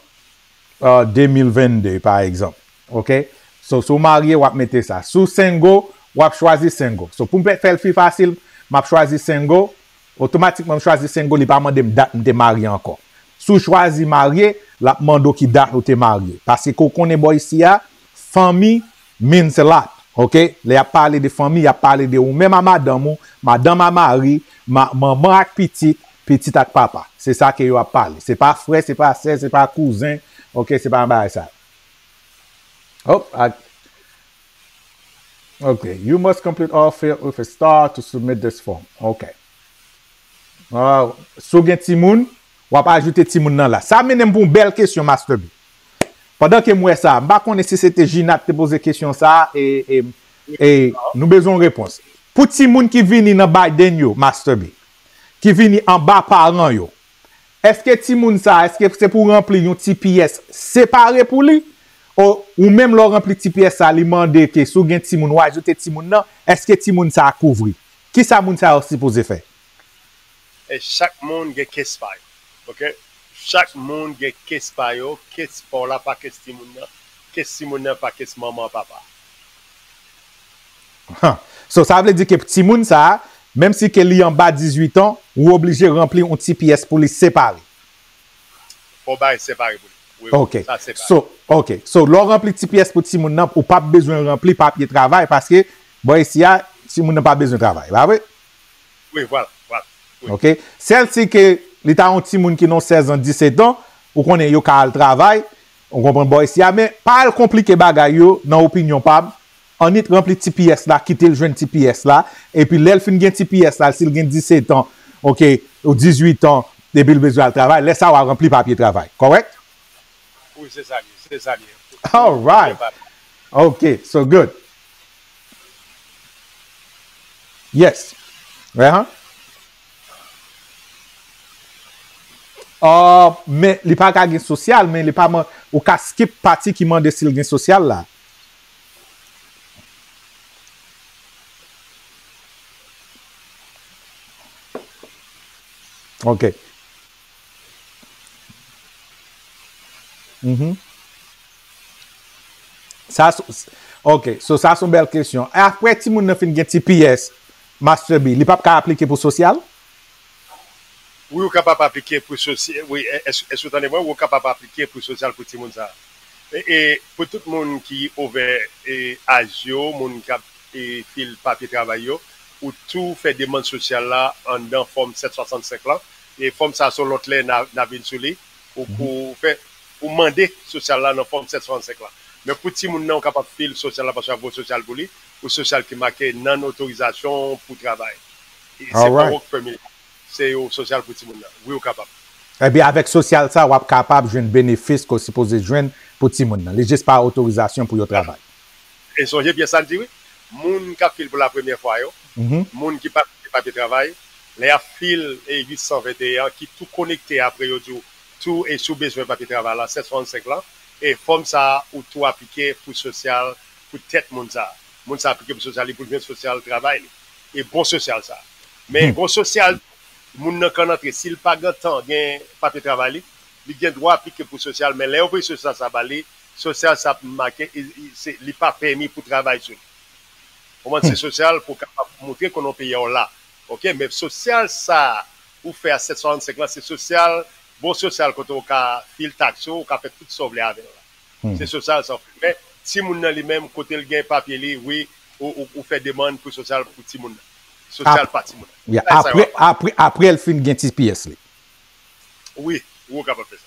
uh, de mil vennde, pa egzanp. Ok? So, si w marye, w ap mete sa. Si w single, w ap chwazi single. So, pou m fè l pi fasil, m ap chwazi single. Otomatikman, m chwazi single, li pa mande m dat m te marye ankò. Si w chwazi marye, l ap mande w ki dat ou te marye. Paske ke w konnen bò isi a, fanmi means a lot. Ok? Lè y ap pale de fanmi, y ap pale de ou menm a madanm ou, madanm a mari, ma-, manman ak pitit, pitit ak papa. Se sa ke yo ap pale. Se pa frè, se pa sè, se pa kouzen. Ok? Se pa bagay sa. Oh, I, ok. You must complete all field with a star to submit this form. Ok. Ah, si w gen timoun, w ap ajoute timoun nan la. Sa mennen m pou yon bèl kesyon, Master B. Pandan ke m wè sa, m pa konnen si se te Gina ki te poze kesyon sa, e, e, e nou bezwen yon repons. Pou timoun ki vini nan Biden yo, Master B, ki vini anba paran yo, èske timoun sa, èske se pou ranpli yon T P S separe pou li? Ou, ou menm lè w ranpli T P S sa, li mande ke si w gen timoun, w ajoute timoun nan, èske timoun sa a kouvri? Kisa moun sa yo sipoze fè? E chak moun gen kes pa yo. Ok? Chak moun gen kes pa yo. Kes pa w la pa kes timoun nan. Kes timoun nan pa kes manman, papa. Huh. So, sa vle di ke timoun sa a, menm si ke li anba dizuit an, ou oblije ranpli yon ti pyès pou li separe. Fò w bay separe pou li. Wi, Ok. Sa separe. So, ok. So, lè w ranpli ti pyès pou timoun nan, ou p ap bezwen ranpli papye travay paske, bò isi a, timoun nan pa bezwen travay. Pa vre? Wi, vwala, vwala. Wi. Ok? Sèl si ke li ta yon timoun ki nan sèz an, disèt an, ou konnen yo ka al travay, ou konprann bò isi a, men pa al konplike bagay yo nan opinyon pa m. Annik ranpli ti pyès la, kite l jwenn ti pyès la, epi lè l fin gen ti pyès la, si l gen disèt an, ok, ou dizuit an, epi l bezwen al travay, lè sa a w a ranpli papye travay. Kòrèk? Wi, se sa li, se sa li. Alright. Ok, so good. Yes. Uh-huh. Uh, men li pa ka gen sosyal, men li pa man, ou ka skip pati ki mande si l gen sosyal la. Ok. Mhm. Sa, s- ok, so sa se yon bèl kesyon. Apre timoun nan fin gen T P S, Master B, li p ap ka aplike pou sosyal? Wi, ou kapab aplike pou sosyal. Wi, èske w tande mwen? Ou kapab aplike pou sosyal pou timoun sa. E, e pou tout moun ki ovè e, aj yo, moun k ap e, fil papye travay yo, ou tou fè demann sosyal la anndan fòm sèt swasannsenk lan. E fòm sa se yon lòt lè n a, n a vin sou li. Ou, ou fè, ou mande sosyal la nan fòm sèt swasannsenk lan. Men pou timoun nan, ou kapab fil sosyal la paske w ap voye sosyal pou li, ou sosyal ki make nan otorizasyon pou travay. E se pa work permit. Se yon sosyal pou timoun nan. Wi, ou kapab. Epi avèk sosyal sa, w ap kapab jwenn benefis ke w sipoze jwenn pou timoun nan. Li jis pa otorizasyon pou yo travay. E sonje byen sa n di wi, moun k ap fil pou lapremyè fwa yo, moun ki pa gen papye travay, lè y ap fil e uit san venteyen an, ki tou konekte apre yo di w tou e si w bezwen papye travay la, sèt swasannsenk lan, e fòm sa a ou tou aplike pou sosyal pou tèt moun sa a. Moun sa a aplike pou sosyal li pou l jwenn sosyal travay li. E bon sosyal sa a. Men gon sosyal, moun nan ka antre, si l pa gentan gen papye travay li, li gen dwa aplike pou sosyal, men lè yo voye sosyal sa ba li, sosyal sa ap make, e, e, se, li pa pèmi pou travay sou li. Ou konprann? Se sosyal pou w kapab montre konnen yon peyi a w la. Ok, men sosyal sa a ou fè a sèt swasannsenk lan, se sosyal, bon sosyal kote w ka fil taks ou, ou ka fè tout sa w vle avè l la. Se sosyal sa w fè. Men timoun nan li menm, kote l gen papye li, wi, ou, ou, ou fè demann pou sosyal pou timoun nan. Sosyal pa timoun nan. Yeah, apre, apre, apre l fin gen T P S li. Wi, ou kapab fè sa.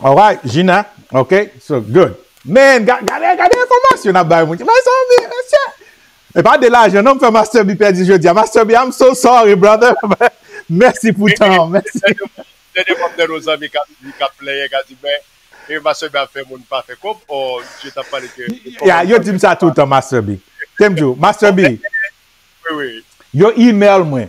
Alright, Gina. Ok, so good. Man, ga- gade, gade enfòmasyon n ap bay moun. Mezanmi, mesye. E pa de lajan non m fè Master B pèdi jodi a. Master B, I'm so sorry, brother. Mèsi pou tan, mèsi. Dènye kòmantè nou zanmi k ap di, k ap plenyen, k ap di, men, e Master B ap fè moun pa fè kòb, o, misye t ap pale ke. Ya, yo di m sa toutan, Master B. Te m di w, Master B, Wi, wi. Yo email mwen.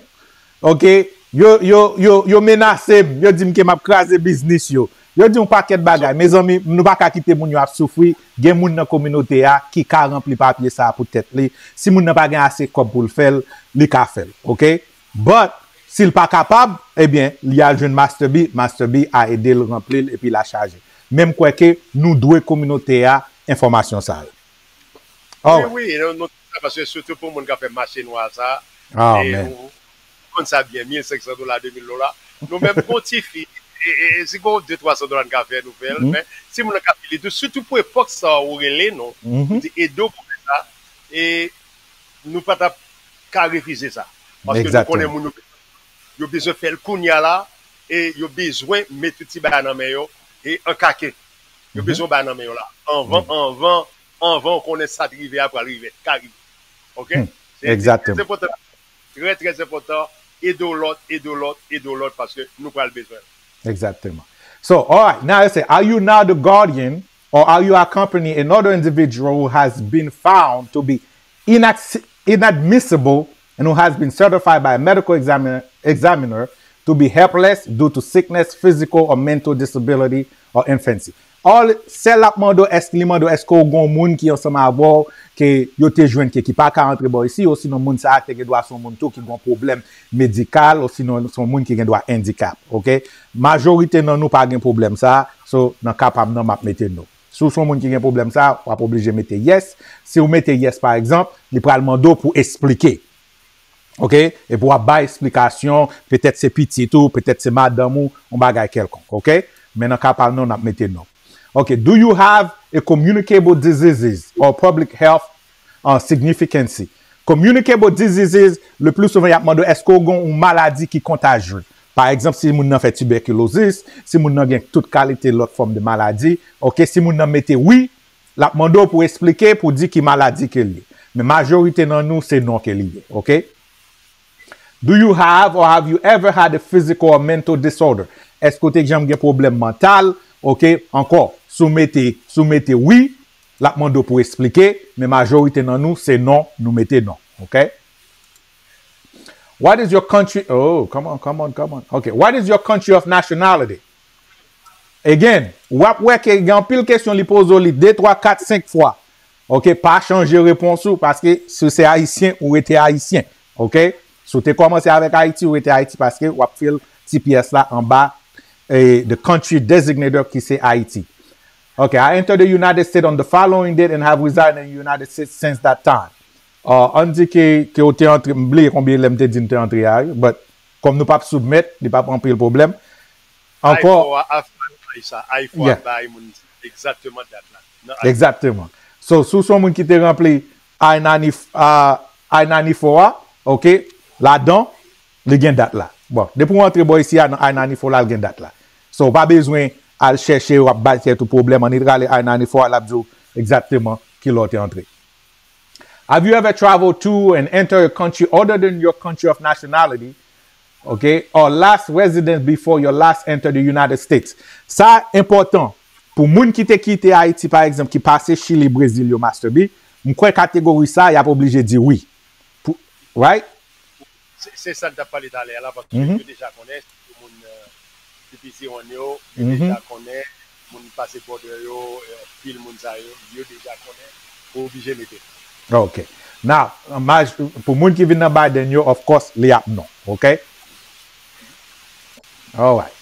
Ok? Yo, yo, yo, yo menase m. Yo di m ke m ap kraze biznis yo. Yo di yon pakèt bagay. Mezanmi, nou pa ka kite moun yo ap soufri. Gen moun nan kominote a ki ka ranpli papye sa a pou tèt li. Si moun nan pa gen ase kòb pou l fè l, li ka fè l. Ok? But, si l pa kapab, ebyen, li al jwenn Master B. Master B a ede l ranpli l epi l a chaje. Men m kwè ke nou dwe kominote a enfòmasyon sa yo. Wi, wi, nou, nou, paske sitou pou moun k ap fè mache nwa sa, e ou konn sa byen, mil senk san dola, de mil dola. Nou menm, gon ti fi, e, e, e, si gon de twa san dola n ka fè, nou fè l. Men, si moun nan ka file tou, sitou pou epòk sa ou rele nou, nou te ede w pou fè sa, e nou pa t ap ka refize sa. Paske nou konnen moun yo, yo bezwen fè l kounye a la, e yo bezwen met tout ti bagay nan men yo, e an kake. Yo bezwen bay nan men yo la. Anvan, anvan, anvan w konnen sa t rive a pral rive, ka rive. Ok? Se trè enpòtan, trè, trè enpòtan, ede w lòt, ede w lòt, ede w lòt, paske nou pral bezwen l. Exactement. So, all right, now let's say, are you now the guardian or are you accompanying another individual who has been found to be inac- inadmissible and who has been certified by a medical examiner, examiner to be helpless due to sickness, physical or mental disability or infancy? All, sèl l ap mande w, èske li mande w, èske w gen yon moun ki ansanm avè w, ke yo te jwenn ke ki pa ka antre bò isi, osinon moun sa a te gen dwa se yon moun tou ki gen yon pwoblèm medikal, osinon se yon moun ki gen dwa andikap, oke? Majorite nan nou pa gen pwoblèm sa a, so nan ka pa m nan, m ap mete no. Si w se yon moun ki gen pwoblèm sa a, w ap oblije mete yes. Si w mete yes, pa egzanp, li pral mande w pou w eksplike. Oke? Epi w ap bay eksplikasyon, petèt se pitit ou, petèt se madanm ou, yon bagay kèlkonk, oke? Men nan ka pa l non, n ap mete no. Oke, do you have a communicable diseases or public health uh, significancy? Communicable diseases, le pli souvan y ap mande w, èske w gen yon maladi ki kontajye? Pa egzanp, si moun nan fè tibèkilozis, si moun nan gen tout kalite lòt fòm de maladi, oke, si moun nan mete wi, l ap mande w pou w eksplike, pou w di ki maladi ke l ye. Men majorite nan nou, se non ke li ye, oke? Do you have or have you ever had a physical or mental disorder? Èske w te janm gen pwoblèm mantal? Oke, ankò, si w mete, si w mete wi, l ap mande w pou w eksplike, men majorite nan nou, se non, nou mete non, oke? What is your country? Oh, come on, come on, come on. Okay, what is your country of nationality? Again, w ap wè ke gen anpil kesyon li poze w li de, twa, kat, senk fwa. Oke, pa chanje repons ou, paske si w se ayisyen, ou rete ayisyen. Oke? Si w te kòmanse avèk Ayiti, ou rete Ayiti paske w ap fil ti pyès la anba eh, the country designator ki se Ayiti. Okay, I entered the United States on the following date and have resided in the United States since that time. Uh, ann di ke, ke w te antre, m bliye konbyen lè m te di m te antre a, wi, but kòm nou p ap soumèt, li p ap anpil pwoblèm. Ankò, sa, I four ap bay moun egzakteman dat la. Nan I four. Egzakteman. So, si w se yon moun ki te ranpli I ninety, uh, I ninety-four a, oke, ladan, li gen dat la. Bon, depi w antre bò isi a nan I ninety-four la, l gen dat la. So, w pa bezwen al chèche, w ap bay tèt ou pwoblèm, annik rale I ninety-four a, l ap di w egzakteman kilè w te antre. Have you ever traveled to and entered a country other than your country of nationality? Okay? Or last residence before your last enter the United States? Sa enpòtan pou moun ki te kite Ayiti, pa egzanp, ki pase Chili, Brezil yo, Master B, m kwè kategori sa, y ap oblije di wi. Pou, right? Se, se sa n t ap pale talè a la, paske yo deja konnen, se moun, euh, T P C one yo, yo deja konnen, moun pase border yo, euh, pil moun sa yo, yo deja konnen, ou oblije mete. Ok. Now, maj, pou moun ki vin nan Biden yo, of course, li ap non. Ok? Alright.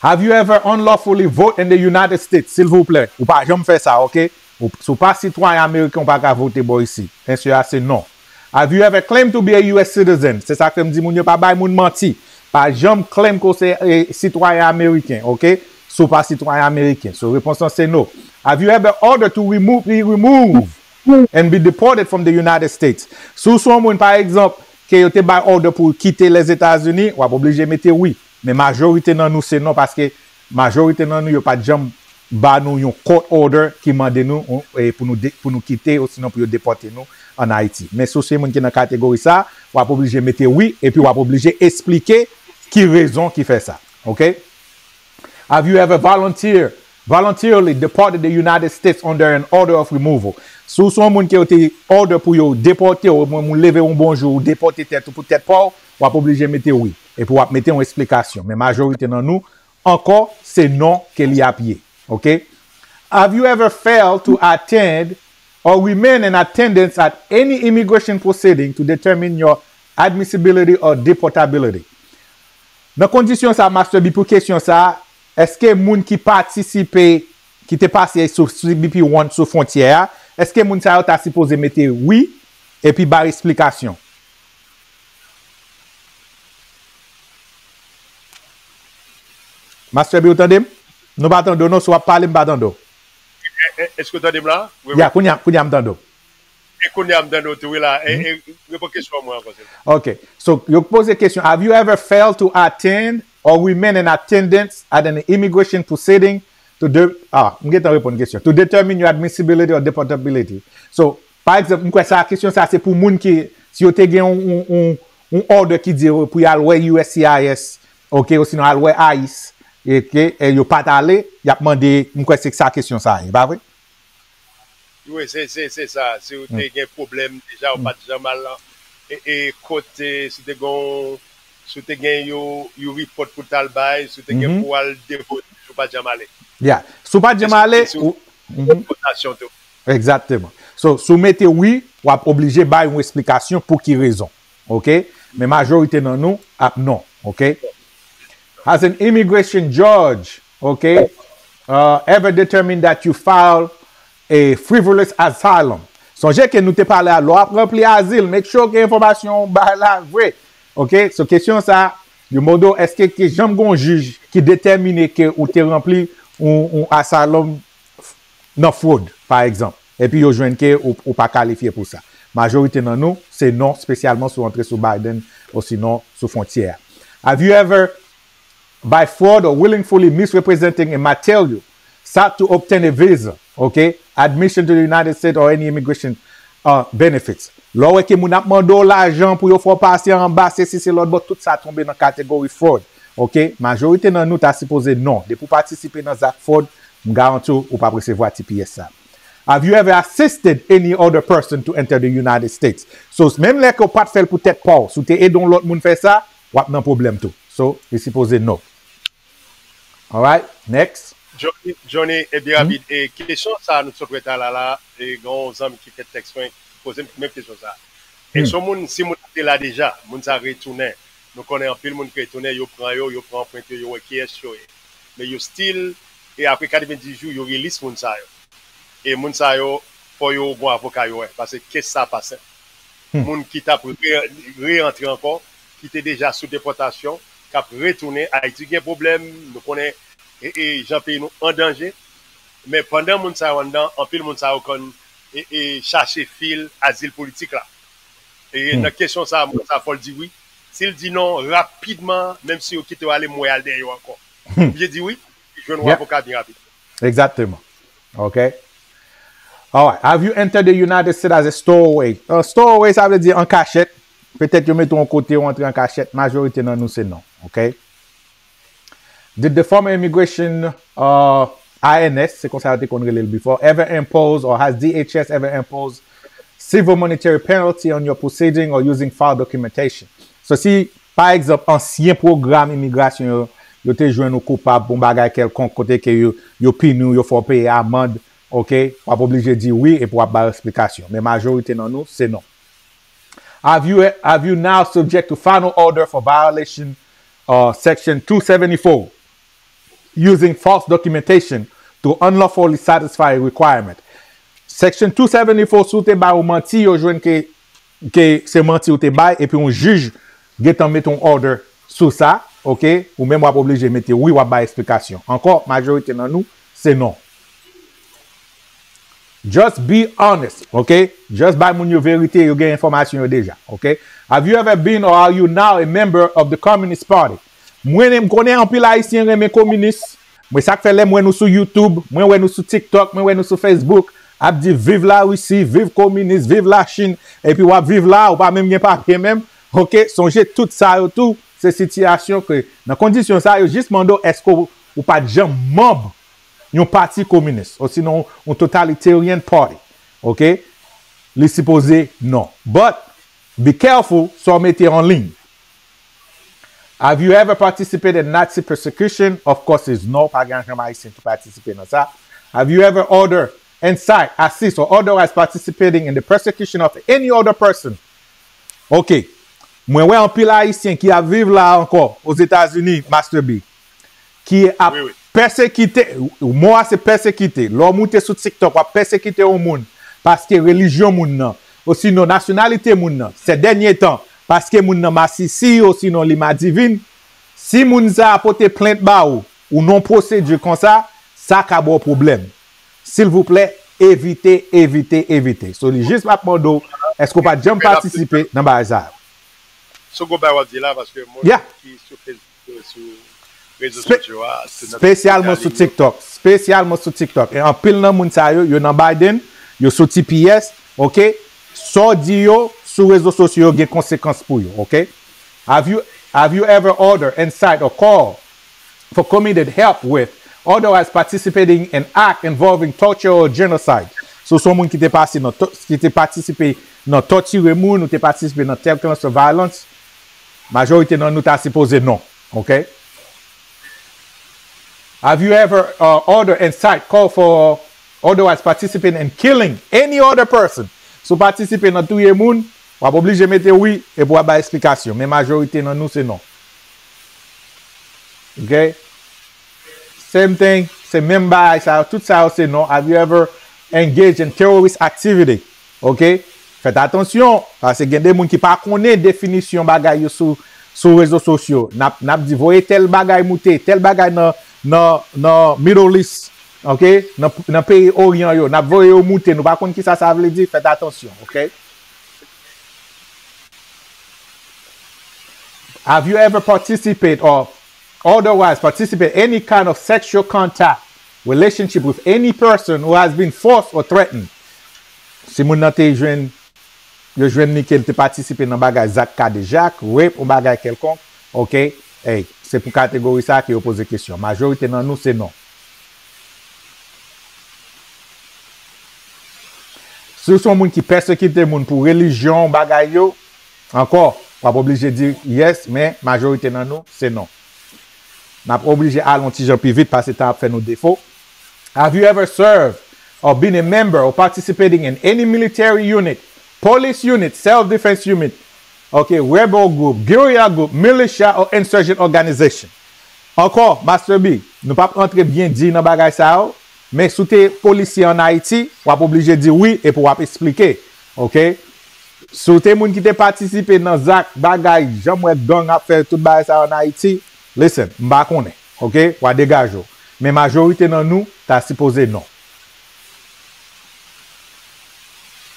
Have you ever unlawfully vote in the United States? Silvouplè, ou pa janm fè sa, ok? Ou, si w pa sitwayen ameriken, ou pa ka vote bò isi. Answer a se non. Have you ever claimed to be a U S citizen? Se sa ke m di moun yo pa bay moun manti. Pa janm claim ke w se eh, sitwayen ameriken, ok? Si w pa sitwayen ameriken. So, repons lan se no. Have you ever ordered to remove, be removed and be deported from the United States? Si w se yon moun, pa egzanp, ke yo te bay order pou w kite Lèzetazini, w ap oblije mete wi. Men majorite nan nou se non, paske majorite nan nou yo pa t janm ba nou yon court order ki mande nou eh, pou nou, de, pou nou kite osinon pou yo depòte nou ann Ayiti. Men si w se moun ki nan kategori sa, w ap oblije mete wi epi w ap oblije eksplike ki rezon ki fè sa. Ok? Have you ever volunteer, voluntarily departed the United States under an order of removal? Si w se yon moun ke yo te order pou yo depòte w, ou leve yon bon jou, ou depòte tèt ou pou tèt pa w, w ap oblije mete wi. Epi w ap mete yon eksplikasyon. Men majorite nan nou, ankò, se non ke li ap ye. Ok? Have you ever failed to attend or remain in attendance at any immigration proceeding to determine your admissibility or deportability? Nan kondisyon sa, Master B, pou kesyon sa, èske moun ki patisipe, ki te pase sou C B P one sou fwontyè a, èske moun sa yo ta sipoze mete wi epi bay eksplikasyon? Master B, ou tande m? Nou pa tande w non, si w ap pale, m pa tande w. Èske w tande m la? Wi, wi. Ya, kounye a, kounye a m tande w. E kounye a m tande w tou, wi la. E, e, reprann kesyon an mwen ankò, silvouplè. Ok. So, yo poze kesyon, have you ever failed to attend or remain in attendance at an immigration proceeding to de, ah, m gentan reponn kesyon. To determine your admissibility or deportability. So, pa egzanp, m kwè sa, kesyon sa se pou moun ki, si yo te gen yon, yon, yon, yon order ki di yo pou y al wè U S C I S, ok, osinon al wè ICE, e ke e yo pa t ale, y ap mande, m kwè se sa kesyon sa ye, pa vre? Wi, se, se, se sa. Si w te gen pwoblèm deja, ou pa t janm al e, e kot, e, si w te gen yon, si w te gen yon, yon report pou w t al bay, si w te gen pou w al depoze, ou pa t janm ale. Ya. Si w pa t janm ale, ou. Depòtasyon tou. Egzakteman. So, si w mete wi, w ap oblije bay yon esplikasyon pou ki rezon. Ok? Men majorite nan nou ap non. Ok? Has an immigration judge, ok, uh, ever determined that you file a frivolous asylum? Sonje ke nou te pale a lè w ap ranpli azil, make sure ke enfòmasyon w bay la vre. Ok? So, kesyon sa, yo mande w, èske te janm gen yon jij ki detèmine ke ou te ranpli yon, yon asylum nan fwod, pa egzanp, epi yo jwenn ke ou, ou pa kalifye pou sa? Majorite nan nou, se non, espesyalman si w antre sou Biden osinon sou fwontyè a. Have you ever, by fraud or willingly misrepresenting a material, sought to obtain a visa, ok, admission to the United States or any immigration uh, benefits? Lè w wè ke moun ap mande w lajan pou yo fè w pase anba, se si se lòt bò, tout sa tonbe nan kategori fraud. Ok? Majorite nan nou ta sipoze non. Depi w patisipe nan zak fraud, m garanti w, ou p ap resevwa T P S sa. Have you ever assisted any other person to enter the United States? So, menm lè ke w pa t fè l pou tèt pa w, si w te ede yon lòt moun fè sa, w ap nan pwoblèm tou. So, li sipoze non. Alright, next. Johnny, Johnny, e byen rapid. E kesyon sa a nou t sot wè talè la, e gen yon zanmi ki fè tèks mwen, poze m menm kesyon sa a. E si yon moun, si moun nan te la deja, moun sa retounen, nou konnen anpil moun ki retounen, yo pran yo, yo pran anprent yo, yo wè kiyès yo ye. Men yo still, e apre katrevendis jou, yo release moun sa yo. E moun sa yo, fò yo gon avoka yo wè, paske kes sa pa senp. Moun ki t ap re, re-antre ankò, ki te deja sou depòtasyon, k ap retounen. Ayiti gen pwoblèm, nou konnen e, e, jan peyi nou an danje. Men pandan moun sa yo anndan, anpil moun sa yo konn e, e, chache fil azil politik la. E nan kesyon sa a, moun sa fò l di wi. Si l di non rapidman, menm si yo kite w ale, m wè y al dèyè yo ankò. Oblije di wi, jwenn yon avoka byen rapid. Exactement. Ok. Alright. Have you entered the United States as a stowaway? Uh, stowaway, sa vle di an kachèt. Petèt yo mete w yon kote, ou antre an kachèt. Majorite nan nou se non. Ok. Did the former immigration, uh, I N S, se konsa yo te konn rele l before, ever impose or has D H S ever imposed civil monetary penalty on your proceeding or using false documentation? So, si, pa egzanp, ansyen pwogram imigrasyon yo, yo te jwenn ou koupab pou yon bagay kèlkonk, kote ke yo, yo pini w, yo fè w peye amann, ok, w ap oblije di wi epi w ap bay esplikasyon. Men majorite nan nou, se non. Have you, have you now subject to final order for violation, uh, section two seventy-four, using false documentation to unlawfully satisfy a requirement? Section two seventy-four, si w te bay yon manti, yo jwenn ke, ke se manti ou te bay, epi yon jij gentan mete yon order sou sa, ok? Ou menm w ap oblije mete wi, w ap bay esplikasyon. Ankò, majorite nan nou, se non. Just be honest, ok? Just bay moun yo verite, yo gen enfòmasyon yo deja, ok? Have you ever been or are you now a member of the Communist Party? Mwen, m konnen anpil Ayisyen renmen kominis. Mwen, sa k fè lè m wè nou sou YouTube, mwen wè nou sou TikTok, mwen wè nou sou Facebook, ap di viv Larisi, viv kominis, viv Lachin, epi w ap viv la, ou pa menm gen papye menm. Ok, sonje tout sa yo tou, se sitiyasyon ke, nan kondisyon sa, yo jis mande w èske w, ou pa t janm manb yon pati kominis, osinon yon totalitarian party. Ok? Li sipoze non. But, be careful, sa w mete an liy. Have you ever participated in Nazi persecution? Of course, is no. Pa gen ankenn Ayisyen ki patisipe nan sa. Have you ever order, incite, assist, or otherwise participating in the persecution of any other person? Ok. Mwen wè anpil Ayisyen ki ap viv la ankò, Ozetazini, Master B, ki ap pèsekite, mo a se pèsekite. Lè w moute sou TikTok, w ap pèsekite yon moun paske relijyon moun nan, osinon nasyonalite moun nan, sè dènye tan, paske moun nan masisi, osinon li madivin, si moun sa a pote plent ba ou, ou nan pwosedi konsa, sa ka ba w pwoblèm. Silvouplè, evite, evite, evite. So, li jis ap mande w, èske w pa t janm patisipe nan bagay sa yo? So, go bay w ap di la, paske moun ki sou Facebook, sou rezo sosyo a, sou nan TikTok, espesyalman sou TikTok. Espesyalman sou TikTok. E anpil nan moun sa yo, yo nan Biden, yo sou T P S, ok? Sa w di yo sou rezo sosyo yo gen konsekans pou yo, ok? Have you, have you ever ordered, incite, or call for committed help with, otherwise participating in act involving torture or genocide? Si w se yon moun ki te pase nan to-, ki te patisipe nan tòtire moun, ou te patisipe nan tèl klas de violence, majorite nan nou ta sipoze non. Ok? Have you ever, uh, order, incite, call for otherwise participating in killing any other person. Si w patisipe nan touye moun, w ap oblije mete wi epi w ap bay eksplikasyon. Men majorite nan nou se non. Ok? Same thing, se menm bagay sa yo, tout sa yo se non. Have you ever engaged in terrorist activity? Ok? Fèt atansyon, paske gen de moun ki pa konnen definisyon bagay yo sou, sou rezo sosyo. N ap, n ap di voye tèl bagay moute, tèl bagay nan, nan, nan Middle East, ok? Nan, nan peyi Oryan yo, n ap voye yo moute, nou pa konn kisa sa vle di, fèt atansyon, ok? Have you ever participate or otherwise participate any kind of sexual contact, relationship with any person who has been forced or threatened? Si moun nan te jwenn, yo jwenn li ke l te patisipe nan bagay zak kadejak, rape, yon bagay kèlkonk, ok, hey, se pou kategori sa ke yo poze kesyon. Majorite nan nou se non. Si w se yon moun ki pèsekite moun pou relijyon, bagay yo, ankò, w ap oblije di yes, men majorite nan nou, se non. N ap oblije al yon ti jan pi vit paske tan ap fè nou defo. Have you ever served or been a member or participating in any military unit, police unit, self-defense unit, ok, rebel group, guerrilla group, militia or insurgent organization? Ankò, Master B, nou p ap rantre byen di nan bagay sa yo, men si w te polisye ann Ayiti, w ap oblije di wi epi w ap eksplike, ok? Si w te moun ki te patisipe nan zak, bagay, jan m wè gang ap fè tout bagay sa yo ann Ayiti, listen, m pa konnen, ok? W a degaje w. Men majorite nan nou ta sipoze non.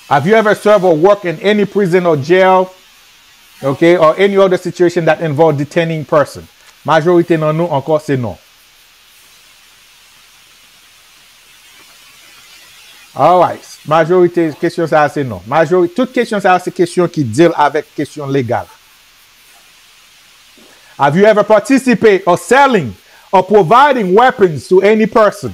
Have you ever served or worked in any prison or jail, ok, or any other situation that involve detaining person? Majorite nan nou ankò se non. Alright. Majorite kesyon sa a se non. Majori-, tout kesyon sa a se kesyon ki deal avèk kesyon legal. Have you ever participated or selling or providing weapons to any person,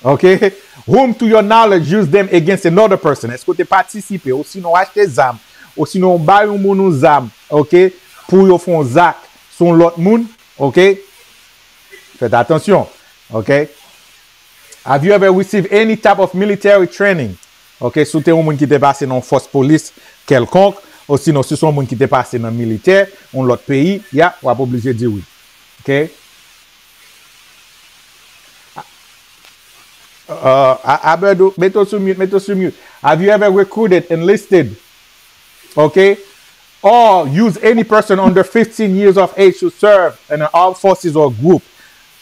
ok, whom to your knowledge use them against another person? Èske w te patisipe, osinon w achte zam, osinon w bay yon moun yon zam, ok, pou yo fè yon zak sou yon lòt moun, ok? Fèt atansyon, ok? Have you ever received any type of military training? Ok, si w te yon moun ki te pase nan yon fòs polis kèlkonk, osinon si w se yon moun ki te pase nan militè, yon lòt peyi, ya, w ap oblije di wi. Ok? Uh, Aberdou, mete w sou mute, mete w sou mute. Have you ever recruited, enlisted, ok, or use any person under fifteen years of age to serve in an armed forces or group?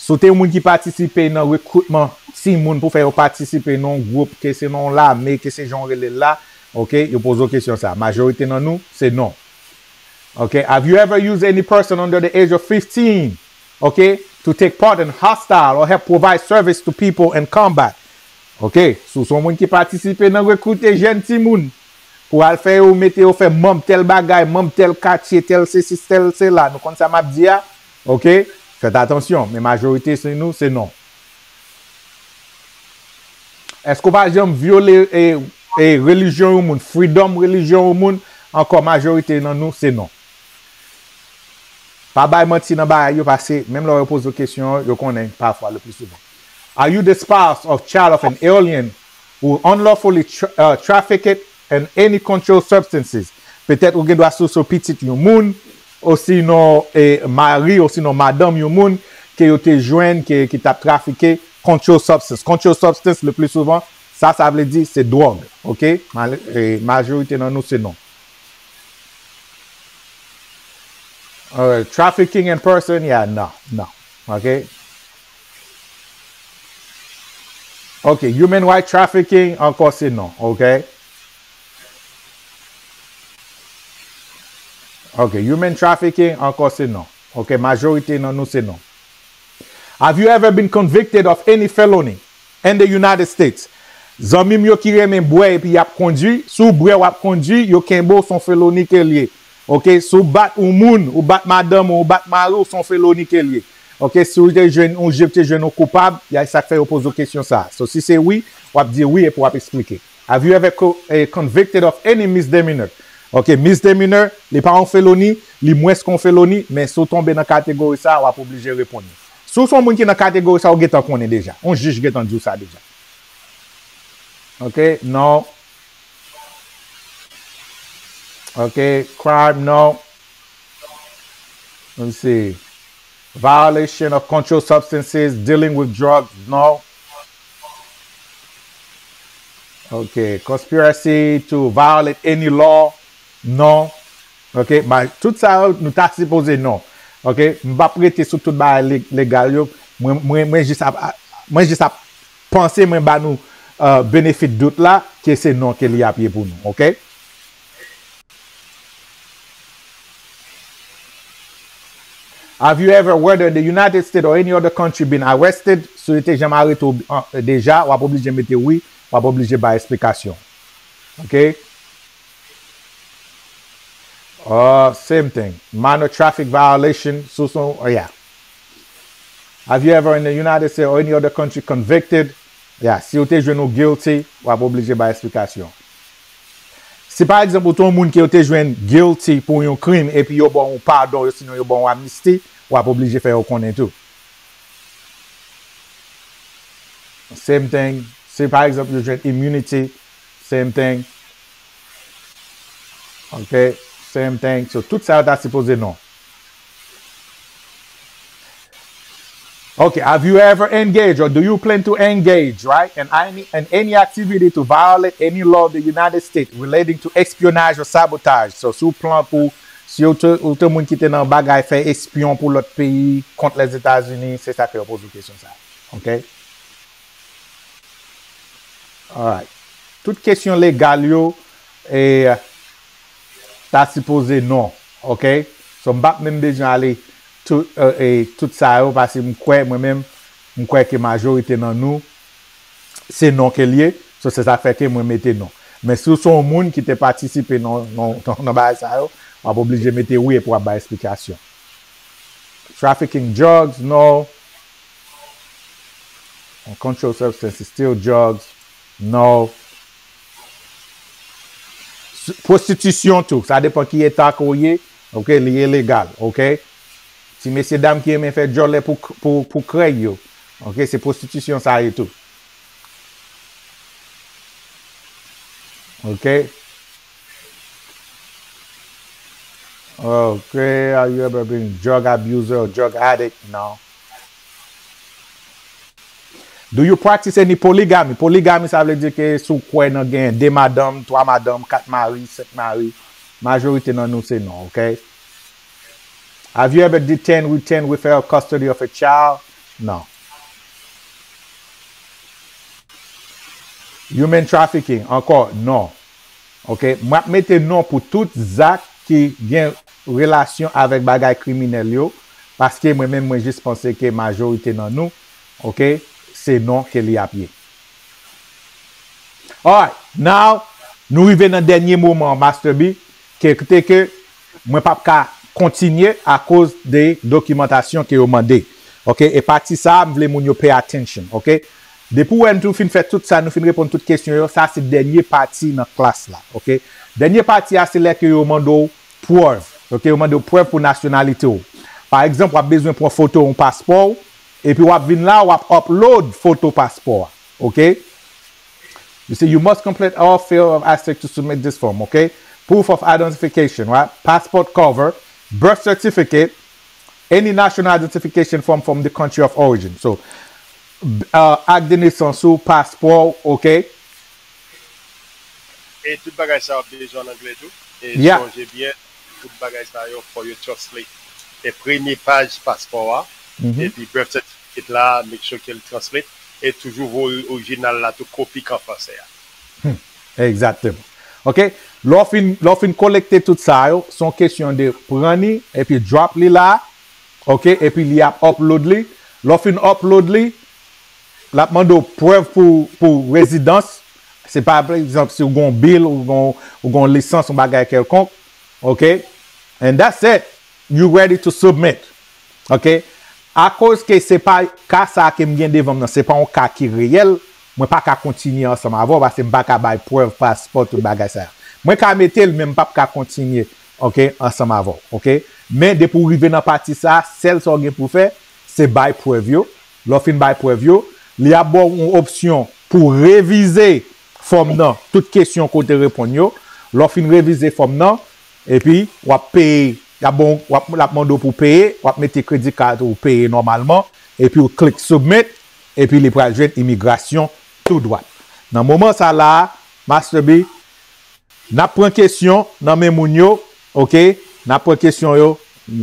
Si w te yon moun ki patisipe nan rekritman timoun pou fè yo patisipe nan yon gwoup, ke se nan yon lame, ke se jan w rele l la, ok, yo poze w kesyon sa. Majorite nan nou, se non. Ok, have you ever used any person under the age of fifteen, ok, to take part in hostile or help provide service to people in combat? Ok, si w se yon moun ki patisipe nan rekrite jèn timoun pou al fè yo, mete yo fè manm tèl bagay, manm tèl katye, tèl sesi, tèl sela, nou konn sa m ap di a, ok, fèt atansyon, men majorite se nou, se non. Èske w pa janm vyole, e, e, relijyon yon moun, freedom relijyon yon moun? Ankò, majorite nan nou, se non. Pa bay manti nan bagay yo, paske menm lè yo poze w kesyon an, yo konnen pafwa, le plus souvent. Are you the spouse or child of an alien who unlawfully tra-, uh, trafficked in any controlled substances? Petèt ou gen dwa sou, sou pitit yon moun, osinon, e, mari, osinon madanm yon moun, ke yo te jwenn, ke, ki t ap trafike controlled substance. Controlled substance, le plus souvent, sa, sa vle di, se dwòg, ok? Mal-, e, majorite nan nou, se non. Alright, trafficking in person, yeah, no, no, ok? Ok, human right trafficking, ankò se non, ok? Ok, human trafficking, ankò se non. Ok, majorite nan nou se non. Have you ever been convicted of any felony in the United States? Zanmi m yo ki renmen bwè epi y ap kondui, si w bwè w ap kondui, yo kenbe w, se yon feloni ke l ye. Ok, si w bat yon moun, ou bat madanm ou, ou bat mari w, se yon feloni ke l ye. Ok, si w te jwenn, yon jiri te jwenn ou koupab, y a, sa k fè yo poze w kesyon sa a. So, si se wi, w ap di wi epi w ap eksplike. Have you ever co-, eh, convicted of any misdemeanor? Ok, misdemeanor, li pa yon feloni, li mwens ke yon feloni, men si w tonbe nan kategori sa a, w ap oblije reponn li. Si w se yon moun ki nan kategori sa a, ou gentan konnen deja. Yon jij gentan di w sa deja. Ok, non. Ok, crime, non. Let me see. Violation of controlled substances, dealing with drugs, non. Ok, conspiracy to violate any law, non. Ok, ma, tout sa yo, nou ta sipoze non. Ok, m p ap rete sou tout bagay le- legal yo. Mwen, mwen, mwen jis ap, mwen jis ap panse mwen ba nou uh, benefit dout la, ke se non ke li ap ye pou nou. Ok? Have you ever, whether in the United States or any other country, been arrested? Si yo te janm arete w an- deja, w ap oblije mete wi, w ap oblije bay esplikasyon. Ok? Uh, same thing. Minor traffic violation, sou son, oh yeah. Have you ever in the United States or any other country convicted? Yeah, si w te jwenn ou guilty, w ap oblije bay esplikasyon. Si pa egzanp ou te yon moun ke yo te jwenn guilty pou yon krim epi yo ba w yon padon, yo sinon yo ba w yon amnisti, w ap oblije fè yo konnen tou. Same thing. Si pa egzanp yo jwenn immunity, same thing. Ok, same thing. So tout sa yo ta sipoze non. Ok, have you ever engaged or do you plan to engage, right, in any, in any activity to violate any law of the United States relating to espionage or sabotage? So, sou plan pou, si ou te, ou te moun ki te nan bagay fè espyon pou lòt peyi kont Lèzetazini, se sa ke yo poze w kesyon sa. Ok? Alright. Tout kesyon legal yo, e, ta sipoze non. Ok? So, m p ap menm bezwen ale tout, e, e, tout sa yo, paske m kwè, mwen menm, m kwè ke majorite nan nou, se non ke l ye. So, se sa k fè ke mwen mete non. Men si w se yon moun ki te patisipe nan, nan, nan, nan bagay sa yo, w ap oblije mete wi epi w ap bay esplikasyon. Trafficking drugs, no. On controlled substance is still drugs, no. S- Pwostitisyon tou, sa depan ki eta ke w ye, ok, li ilegal, ok. Ti mesye dam ki renmen fè djòlè pou, k- pou, pou krèy yo, ok, se pwostitisyon sa ye tou. Ok. Ok, have you ever been drug abuser or drug addict? No. Do you practice any polygamy? Polygamy, sa vle di ke si w kwè nan gen de madanm, twa madanm, kat mari, senk mari. Majorite nan nou se non, ok? Have you ever detained, retained, withheld custody of a child? No. Human trafficking, ankò, non. Ok, mwen ap mete non pou tout zak ki gen relasyon avèk bagay kriminèl yo, paske mwen menm mwen jis panse ke majorite nan nou, ok, se non ke li ap ye. Alright, now, nou rive nan dènye moman an, Master B, ke, ke, ke mwen p ap ka kontinye akoz de dokimantasyon ke yo mande. Ok, e pati sa a, m vle moun yo pay attention, ok? Depi w wè nou fin fè tout sa, nou fin reponn tout kesyon yo, sa se dènye pati nan klas la, ok? Dènye pati a, se lè ke yo mande w prèv, ok? Yo mande w prèv pou nasyonalite w. Pa egzanp, w ap bezwen pran foto yon paspò w, epi w ap vin la, w ap upload foto paspò a, ok? You see, you must complete all field of aspect to submit this form, ok? Proof of identification, right? Passport cover, birth certificate, any national identification form from the country of origin. So, uh, ak de nesans ou, paspò, ok? E tout bagay sa yo ap bezwen an anglè tou. E Yeah. Sonje byen, tout bagay sa yo, fò yo translate. E premye paj paspò a, Mhm. Epi birth certificate la, make sure ke l translate. E toujou voye orijinal la tou, kopi k an fransè a. Hmm. Egzakteman. Ok? Lè w fin, lè w fin kolekte tout sa yo, se yon kesyon de pran li, epi drop li la, ok? Epi li ap upload li. Lè w fin upload li, l ap mande w prèv pou, pou rezidans. Se pa, pa egzanp, si w gen yon bil, ou gen, ou gen yon lisans, yon bagay kèlkonk. Ok? And that's it. You ready to submit. Ok? Akoz ke se pa ka sa ke m gen devan m nan, se pa yon ka ki reyèl, mwen pa ka kontinye ansanm avè w, paske m pa ka bay prèv paspò, tout bagay sa yo. Mwen ka mete l, men m p ap ka kontinye, ok, ansanm avè w, ok? Men depi w rive nan pati sa, sèl sa w gen pou w fè, se bay prèv yo. Lè w fin bay prèv yo, li ap ba w yon opsyon pou w revize fòm nan, tout kesyon ke w te reponn yo. Lè w fin revize fòm nan, epi w ap peye, y ap bon, w ap, l ap mande w pou w peye, w ap mete kredi kad ou peye nòmalman, epi w klik submit, epi li pral jwenn imigrasyon tou dwat. Nan moman sa la a, Master B, n ap pran kesyon nan men moun yo, oke? N ap pran kesyon yo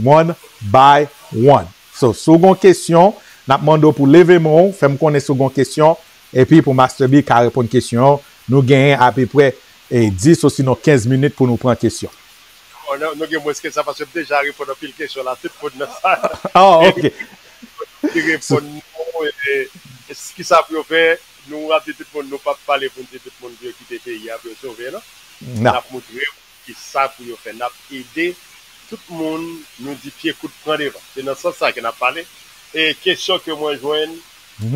one by one. So, si w gen kesyon, n ap mande w pou leve men w, fè m konnen si w gen kesyon, epi pou Master B ka reponn kesyon an. Nou genyen apeprè, e, dis osinon kenz minit pou nou pran kesyon. Bon, nou, nou gen mwens ke sa, paske m deja reponn anpil kesyon la, tout moun nan sa. Oh, oke. Ki reponn nou, e, e, kisa pou yo fè, nou ap di tout moun, nou p ap pale pou n di tout moun pou yo kite peyi a, pou yo sove, non. N ap moutre yo kisa pou yo fè. N ap ede tout moun, nou di pye kout pran devan. Se nan sans sa ke n ap pale. E kesyon ke mwen jwenn,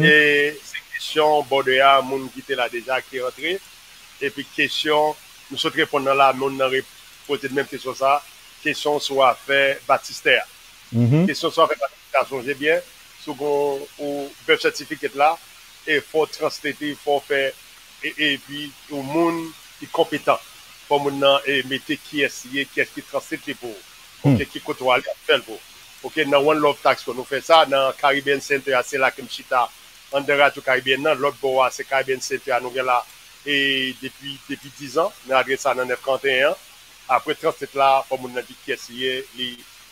e se kesyon bòdè a, moun ki te la deja, ki rantre. Epi kesyon, m sot reponn nan la, moun nan re-, poze menm kesyon sa, kesyon sou afè batistè a. Kesyon sou afè batistè a, sonje byen, si w gon ou birth certificate la, e fò w translate, fò w fè, e, epi ou moun ki konpetan. Fò moun nan e mete kiyès li ye, kiyès ki translate li pou ou. Oke, ki kote w ale, ap fè l pou ou. Oke, nan One Love Tax Force, nou fè sa, nan Caribbean Center a, se la ke m chita, anndan Radyo Caribbean nan, lòt bò a, se Caribbean Center a, nou gen la, e depi, depi dizan, nan adrès sa nan nèf karanteyen an. Apre translate la, fò moun nan di kiyès li ye, li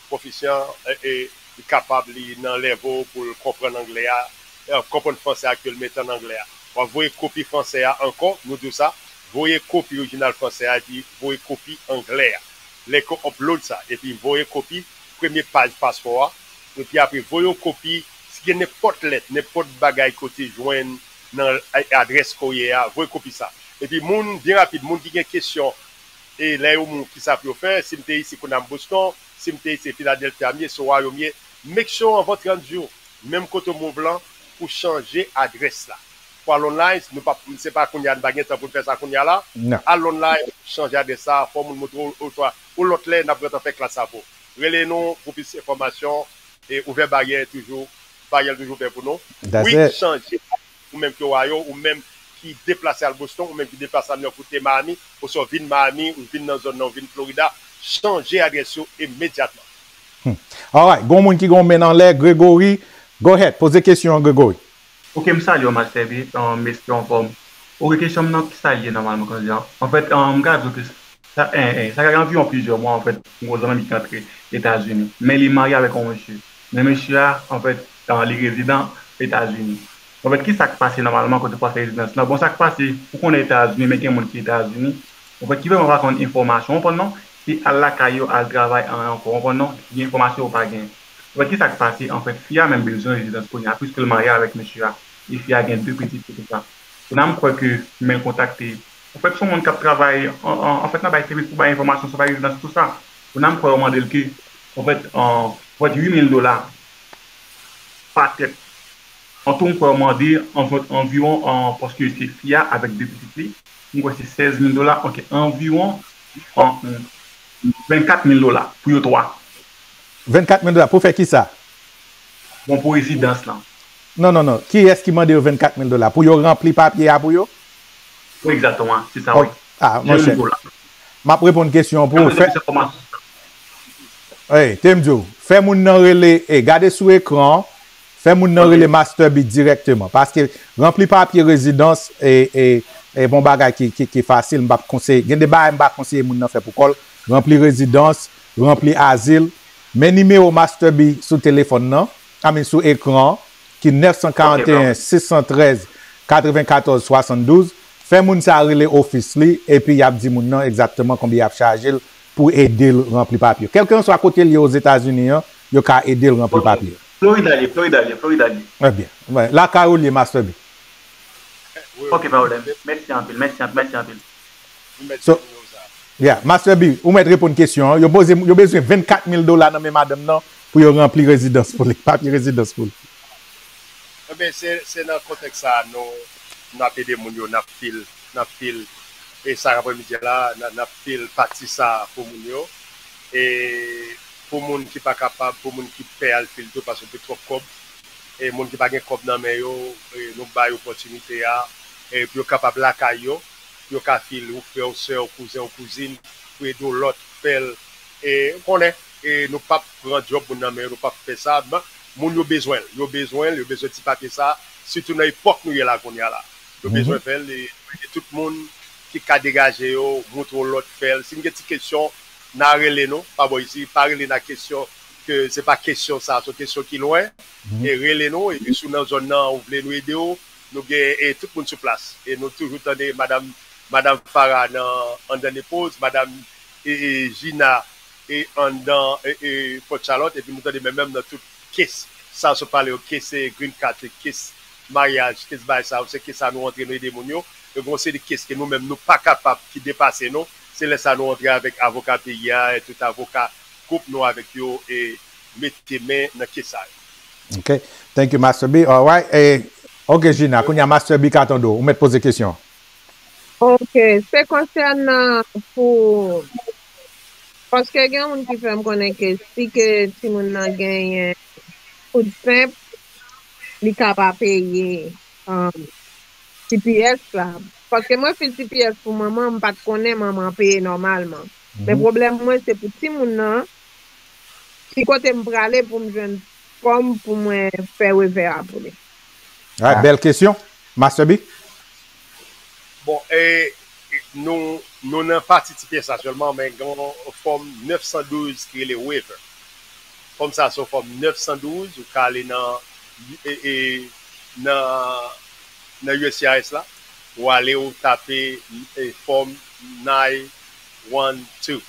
pwofisyan, e, e li kapab, li nan level pou l konprann anglè a, e, konprann fransè a ke l mete ann anglè a. W ap voye kopi fransè a ankò, nou di w sa, voye kopi orijinal fransè a, epi voye kopi anglè a. Lè ke w upload sa, epi voye kopi premye paj paspò a, epi apre voye yon kopi, si gen nenpòt lèt, nenpòt bagay ke w te jwenn nan adrès kourye a, voye kopi sa. Epi moun, byen rapid, moun ki gen kesyon, e lè yo moun kisa pou yo fè, si m te isit kounye a m Boston, si m te isit Philadelphia m ye, si Ohio m ye, make sure anvan trant jou, menm kote w move lan, pou chanje adrès la. Pou al online, nou pa, se pa kounye a, nou pa gen tan pou n fè sa kounye a la. Al online, chanje adrès sa, fò moun montre w, oswa yon lòt lè, n ap gentan fè klas sa pou ou. Rele nou pou plis enfòmasyon, e ouvè baryè toujou, baryè toujou ouvè pou nou. Wi, chanje, ou menm ki Ohio, ou menm ki deplase al Boston, ou menm ki deplase al New York, ou te Miami, oswa w vin Miami, ou vin nan zòn nan, ou vin Florida, chanje adrès yo imedyatman. Alright, gon moun ki gon men anlè, Gregory, go ahead, poze kesyon an, Gregory. Ok, m salye w, Master B, um, èske w anfòm? Ok, kesyon m nan, kisa l ye nòmalman, kòm di an? Anfèt, um, m ka di w ke sa, en, en, sa ka gen anviwon plizyè mwa, anfèt, m gon zanmi ki antre Etazini. Men li marye avèk yon mesye. Men mesye a, anfèt, uh, li rezidan Etazini. Anfèt, kisa k pase nòmalman kote pou al fè rezidans lan? Bon, sa k pase, ou konnen Etazini, men gen moun ki Etazini, anfèt, ki vrèman pa konn enfòmasyon, ou konprann non? Se al lakay yo, al travay, anyen ankò, ou konprann non? Gen enfòmasyon ou pa gen. Anfèt, kisa k pase? Anfèt, fi a menm bezwen rezidans kounye a, piske l marye avèk mesye a. E fi a gen de pitit, se pou sa. Kounye a m kwè ke men l kontakte. Anfèt, se yon moun k ap travay, an, an, anfèt, nan bay sèvis pou bay enfòmasyon sou bay rezidans, tou sa. Kounye a m kwè yo mande l ke, anfèt, an, anfèt, uit mil dola pa tèt. An tou, m kwè yo mande, anfèt, anviwon, an, paske se fi a avèk de pitit li, m kwè se sèz mil dola, ok, anviwon, an, vennkat mil dola pou yo twa. Vennkat mil dola pou fè kisa? Bon, pou rezidans lan. Non, non, non. Kiyès ki mande yo vennkat mil dola? Pou yo ranpli papye a pou yo? Wi, egzakteman. Se sa, wi. Ah, monchè. M ap reponn kesyon an pou ou. Fè, ey, te m di w, fè moun nan rele, ey, gade sou ekran an, fè moun nan rele Master B dirèkteman. Paske ranpli papye rezidans, e, e, e bon bagay ki, ki, ki fasil, m p ap konseye. Gen de bagay m pa konseye moun nan fè pou kò l. Ranpli rezidans, ranpli azil. Men nimewo Master B sou telefòn nan, I mean, sou ekran an, ki nèf san karanteyen, sis san trèz, katrevenkatòz, swasanndouz. Fè moun sa a rele ofis li, epi y ap di moun nan egzakteman konbyen y ap chaje l pou ede l ranpli papye. Kèlkanswa kote l ye Ozetazini an, yo ka ede l ranpli papye. Florida l ye, Florida l ye, Florida l ye. Ebyen, lakay ou l ye, Master B. Ok, pa pwoblèm. Mèsi anpil, mèsi anpil, mèsi anpil. So, yeah, Master B, ou mèt reponn kesyon an. Yo poze, yo bezwen vennkat mil dola nan men madanm nan pou yo ranpli rezidans pou li, papye rezidans pou li. Ebyen, se, se nan kontèks sa a nou, n ap ede moun yo, n ap fil, n ap fil, e sa aprèmidi a la, n ap, n ap fil pati sa a pou moun yo. E pou moun ki pa kapab, pou moun ki pè al fil tou, paske gen twòp kòb, e moun ki pa gen kòb nan men yo, e nou bay opòtinite a, e pou yo kapab lakay yo, yo ka file ou frè, ou sè, ou kouzen, ou kouzin, pou ede w lòt fè l. E, ou konnen, e, nou p ap pran djòb moun nan men yo, nou p ap fè sa. Moun yo bezwen l, yo bezwen l, yo bezwen ti papye sa, sitou nan epòk nou ye la kounye a la. Yo bezwen fè l, e, e tout moun ki ka degaje yo, montre w lòt fè l. Si n gen ti kesyon, n a rele nou, pa bò isi, pa rele n a kesyon ke se pa kesyon sa, se yon kesyon ki lwen. E rele nou, epi si w nan zòn nan, ou vle nou ede w, nou gen, e, tout moun sou plas. E nou toujou tande madanm, madanm Farah nan, anndan Nepoz, madanm, e, e, Gina, e, anndan, e, e, Port Charlotte, epi nou tande menm, menm nan tout case, sa sou pale yo, case, e, green card, e, case maryaj, case bagay sa yo, se case sa nou antre, nou ede moun yo. E gon seri de case ke nou menm, nou pa kapab, ki depase nou, se lè sa nou antre avèk avoka peyi a, e tout avoka gwoup nou avèk yo, e mete men nan case sa yo. Ok. Thank you, Master B. Alright. E, ok, Gina, kounye a Master B ka tande w. Ou mèt poze kesyon. Ok, se konsènan pou, paske gen moun ki fè m konnen ke si ke timoun nan genyen food stamp, li ka pa peye, um, T P S la. Paske mwen fil T P S pou manman, m pa t konnen manman peye nòmalman. Men pwoblèm mwen, se pou timoun nan, ki kote m prale pou m jwenn fòm pou mwen fè revè a pou li. Alright, bèl kesyon. Master B? Bon, e, nou, nou nan pati T P S la sèlman, men gen yon fòm nèf san douz ki rele waiver. Fòm sa, se yon fòm nèf san douz, ou ka ale nan, e, e, nan, nan U S C I S la, ou ale, ou tape, e, fòm nine one two,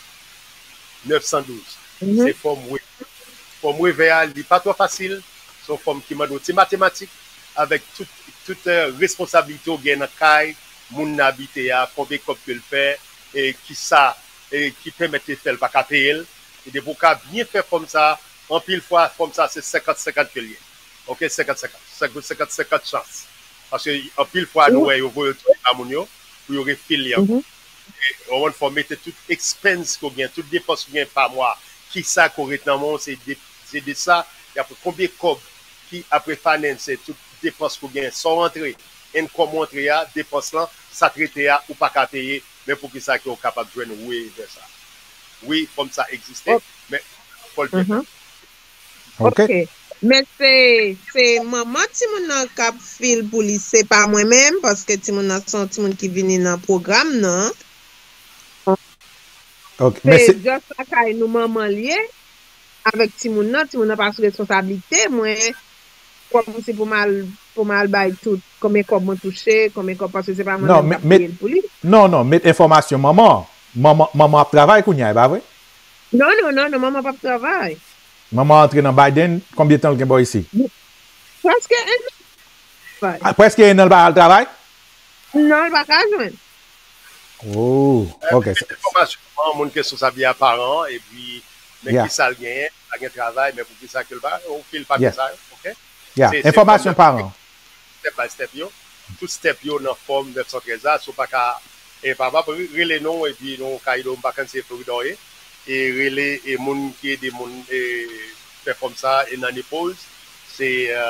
nèf san douz. Se fòm waiver. Fòm waiver a, li pa twò fasil. Se yon fòm ki mande yon ti matematik avèk tout, tout, e, responsablite w gen nan kay moun nan abite a, konbyen kòb ke l fè, e kisa, e ki pèmèt li fè l pa ka peye l. E depi w ka byen fè fòm sa, anpil fwa, fòm sa se senkant senkant ke l ye. Ok, senkant senkant. Senkant senkant, senkant chans. Paske anpil fwa, nou wè yo voye yo tounen ba moun yo, pou yo refile li ankò. E, ou konprann, fò w mete tout expense ke w gen, tout depans ke w gen pa mwa, kisa ke w ret nan men w, se de, se de sa, e apre konbyen kòb ki apre finance, tout depans ke w gen, sa w antre, income ou antre a, depans lan, sa k rete a, ou pa ka peye, men poukisa ke w kapab jwenn waiver sa? Wi, fòm sa egziste, men fò l byen fèt. Ok. Ok. Men se, se manman timoun nan k ap fil pou li, se pa mwen menm, paske timoun nan se yon timoun ki vini nan pwogram nan. Ok. Men Se se just lakay nou manman l ye, avèk timoun nan, timoun nan pa sou responsablite mwen, kòmsi pou m al, pou m al bay tout, konbyen kòb mwen touche, konbyen kòb, paske se pa mwen Non, menm k men, ap men, peye l pou li. Non, non, met enfòmasyon manman. Manman, manman ap travay kounye a, e pa vre? Non, non, non, non, manman p ap travay. Manman antre nan Biden, konbyen tan l gen bò isi? Prèske en an. Ah, prèske en an l pa al travay? Non, l pa ka jwenn. Oh, ok. Enfòmasyon, moun ke sou sa byen paran, epi men kisa l genyen, pa gen travay, men poukisa ke l pa, ou fil papye sa yo, ok? Yeah, enfòmasyon paran. Step by step yo. Tout step yo nan fòm nèf san trèz la, si w pa ka, e pa, pa, re-, rele nou, epi nou ka ede w, m pa konn se Florida w ye, e rele, e moun ki ede moun, e fè fòm sa, e nan Nepoz, se, e,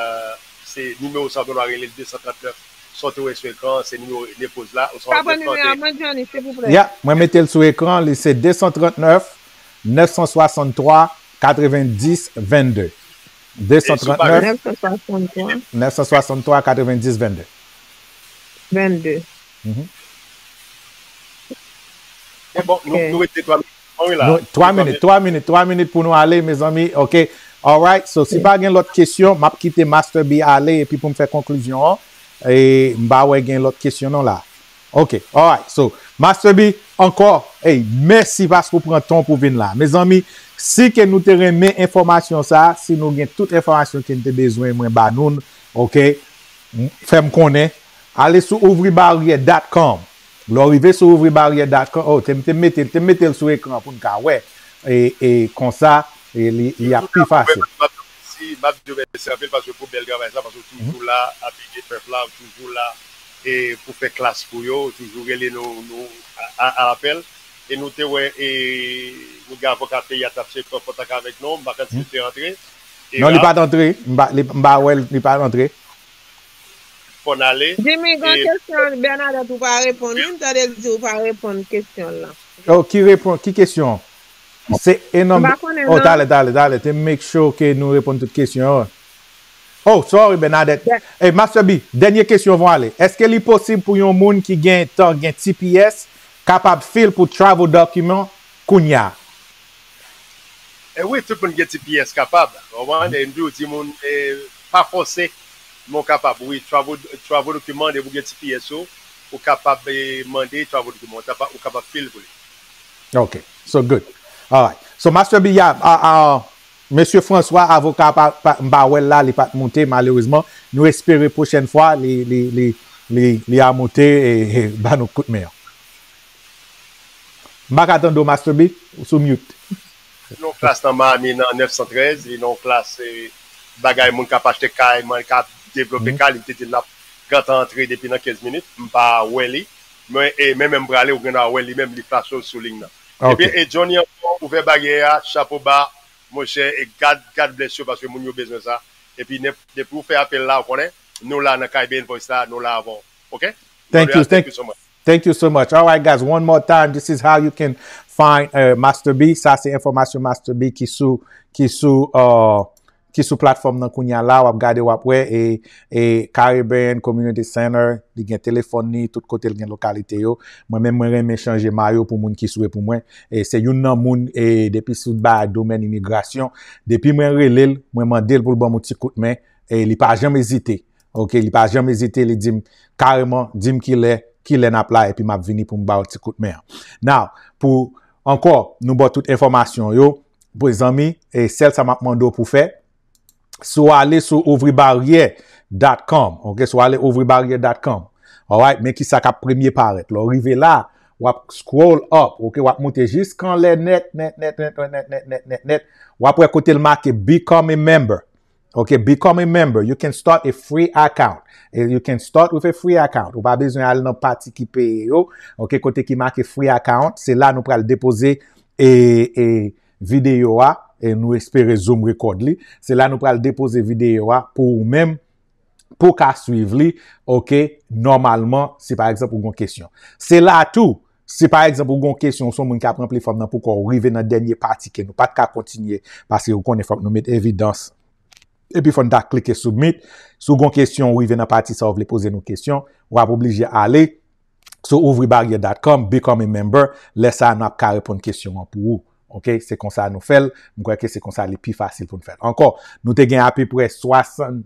se nimewo sa w genlwa rele l de san trant nèf, sa w te wè sou ekran, se nimewo Nepoz la, ou sa w Ka pran nimewo a mwen, Johnny, silvouplè. Ya, mwen mete l sou ekran, li se de san trant nèf, nèf san swasannntwa, katrevenndis, vennde. De san trant nèf, nèf san swasannntwa, nèf san swasannntwa, katrevenndis, vennde. Vennde. Mhm. Men bon, nou, Ok. nou rete twa minit. Bon, wi la. Nou, twa minit, twa minit, twa minit pou nou ale, mezanmi. Ok. Alright. So, si pa gen lòt kesyon, m ap kite Master B ale epi pou m fè konklizyon an. E m pa wè gen lòt kesyon non la. Ok. Alright. So, Master B, ankò, hey, mèsi paske w pran tan pou vin la. Mezanmi, si ke nou te renmen enfòmasyon sa, si nou gen tout enfòmasyon ke n te bezwen, mwen ba nou l, ok, m, fè m konnen. Ale sou ouvri baryè dot com. Lè w rive sou ouvri baryè dot com, oh, te, te mete, te mete l sou ekran pou n ka wè. E, e konsa, e li, li ap pi fasil. Si, m ap di w mèsi anpil paske pou bèl travay sa, paske w toujou la, ap ede pèp la, w toujou la, e pou fè klas pou yo, w toujou rele nou, nou a, a, a apèl. E nou te wè, e nou gen avoka peyi a t ap cheke an kontak avèk nou, m pa konn si l te antre. E Non, li la, pa t antre, m pa, li, m pa wè l, li pa t antre. fò n ale. Jimmy, gen kesyon Bernadette ou pa reponn, wi, m tande l di ou pa reponn kesyon l lan. Oh, ki reponn, ki kesyon? Se e nan. Oh, talè, talè, talè. Te make sure ke nou reponn tout kesyon yo. Oh, sorry, Bernadette. Hey, Master B, dènye kesyon van ale. Èske li posib pou yon moun ki gen tan gen T P S kapab fil pou travel document kounya? E wi, tout moun gen T P S kapab. Ou konprann? E m toujou di moun, e, pa fòse, men w kapab. Wi, travel, travel document, depi w gen T P S ou, ou kapab, e, mande travel document, ou kapab, ou kapab fil pou li. Ok, so good. Alright. So, Master B, ya, a, a, Mesye François, avoka, pa, pa, m pa wè l la, li pa t moute, malerezman. Nou espere pwochèn fwa, li, li, li, li, li a moute e, e ba nou kout men an. M pa ka tande w, Master B, ou sou mute. Li nan yon klas nan Miami nan nèf san trèz, li nan yon klas, e, bagay moun k ap achte kay, moun k ap devlope kay, li te di l ap gentan antre depi nan kenz minit, m pa wè li. Men, e, men, men m prale, ou gentan wè li menm, li flache w sou liy nan. Ebyen, e Johnny ankò, ouvè baryè a, chapo ba, monchè, e God, God bless you, paske moun yo bezwen sa. Epi, depi ou fè apèl la, ou konnen, nou la nan Caribbean Voice la, nou la avè w. Ok? Thank you, thank you so much. Thank you so much. All right, guys, one more time, this is how you can find uh, Master B. Sa se enfòmasyon Master B ki sou, ki sou, uh, ki sou platfòm nan kounya la, w ap gade, w ap wè, e, e Caribbean Community Center, li gen telefòn ni, tout kote l gen lokalite yo. Mwen menm, mwen renmen chanje mayo pou moun ki swe pou mwen. E se youn nan moun, e depi sou ba domèn imigrasyon, depi mwen rele l, mwen mande l pou l ban m yon ti kout men, e li pa janm ezite. Ok, li pa janm ezite, li di m kareman, di m kilè, kilè n ap la, epi m ap vini pou m ba w ti kout men an. Now, pou ankò, nou ba w tout enfòmasyon yo, pou zanmi, e sèl sa m ap mande w pou fè, si w ale sou ouvri baryè dot com, ok, si w ale ouvri baryè dot com, alright, men kisa k ap premye parèt. Lè w rive la, w ap scroll up, ok, w ap moute jiskanlè nèt, nèt, nèt, nèt, nèt, nèt, nèt, nèt, nèt. W ap wè kote l make Become a Member. Ok, become a member. You can start a free account. You can start with a free account. Ou pa bezwen al nan pati ki peye yo. Ok, kote ki make free account, se la nou pral depoze e, e videyo a. E nou espere Zoom record li. Se la nou pral depoze videyo a pou ou menm, pou w ka swiv li. Ok, nòmalman, si pa egzanp ou gon kesyon. Se la tou, si pa egzanp ou gon kesyon, ou se yon moun k ap ranpli fòm nan pou kò w rive nan dènye pati ke nou pa t ka kontinye, paske ou konnen fòk nou met evidans. Epi fò n ta klike submit. Si w gon kesyon, ou rive nan pati sa ou vle poze nou kesyon, w ap oblije ale sou ouvri baryè dot com, become a member. Lè sa a, n ap ka reponn kesyon an pou ou. Ok, se konsa nou fè l. M kwè ke se konsa li pi fasil pou n fè l. Ankò, nou te gen apeprè swasann,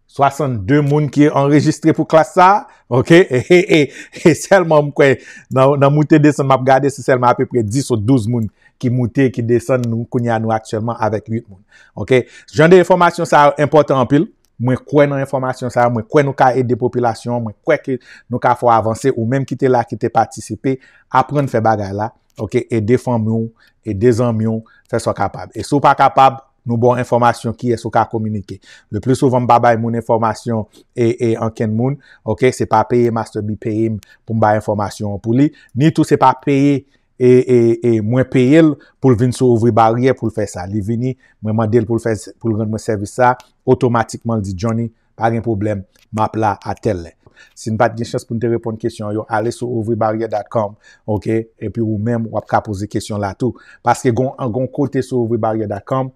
swasannde moun ki anrejistre pou klas sa a. Ok, e, e, e, e sèlman m kwè nan, nan moute desann m ap gade, se sèlman apeprè dis ou douz moun ki moute, ki desann, nou, kounye a nou aktyèlman avèk uit moun. Ok? Jan de enfòmasyon sa yo enpòtan anpil. Mwen kwè nan enfòmasyon sa yo, mwen kwè nou ka ede popilasyon an, mwen kwè ke nou ka fè w avanse, ou menm ki te la, ki te patisipe, aprann fè bagay la, ok? Ede fanmi w, ede zanmi w, fè sa w kapab. E si w pa kapab, nou ba w enfòmasyon kiyès ou ka kominike. Le pli souvan, m pa bay moun enfòmasyon e, e ankenn moun, ok? Se pa peye Master B peye m pou m bay enfòmasyon an pou li, ni tou se pa peye e, e, e mwen peye l pou l vin sou ouvri baryè pou l fè sa. Li vini, mwen mande l pou l fè, pou l rann mwen sèvis sa, otomatikman l di, Johnny, pa gen pwoblèm, m ap la a tèl lè. Si n pa t gen chans pou n te reponn kesyon yo, ale sou ouvri baryè dot com, ok? Epi ou menm, w ap ka poze kesyon la tou. Paske gon, gon kote sou ouvri baryè dot com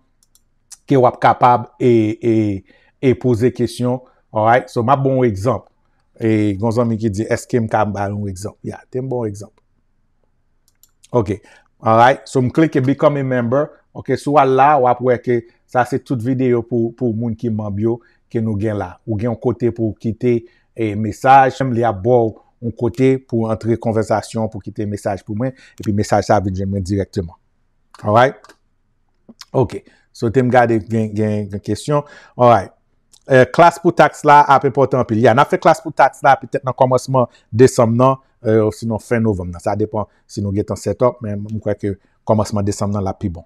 ke w ap kapab e, e, e poze kesyon, alright? So, m ap ba w yon egzanp. E gon zanmi ki di, èske m ka ba yon egzanp? Ya, te m ba w yon egzanp. Ok. Alright. So, m klike Become a Member. Ok. Si w al la, w ap wè ke sa se tout videyo pou, pou moun ki manm yo ke nou gen la. Ou gen yon kote pou w kite e, mesaj. Li ap ba w yon kote pou w antre konvèsasyon, pou kite mesaj pou mwen. Epi mesaj sa vin jwenn mwen dirèkteman. Alright. Ok. So, te m gade gen, gen, gen kesyon. Alright. Eh, klas pou taks la ap enpòtan anpil. Ya, n ap fè klas pou taks la petèt nan kòmansman desanm nan, eh, osinon fen novanm nan. Sa depann si nou gentan set up, men m kwè ke kòmansman desanm nan l ap pi bon.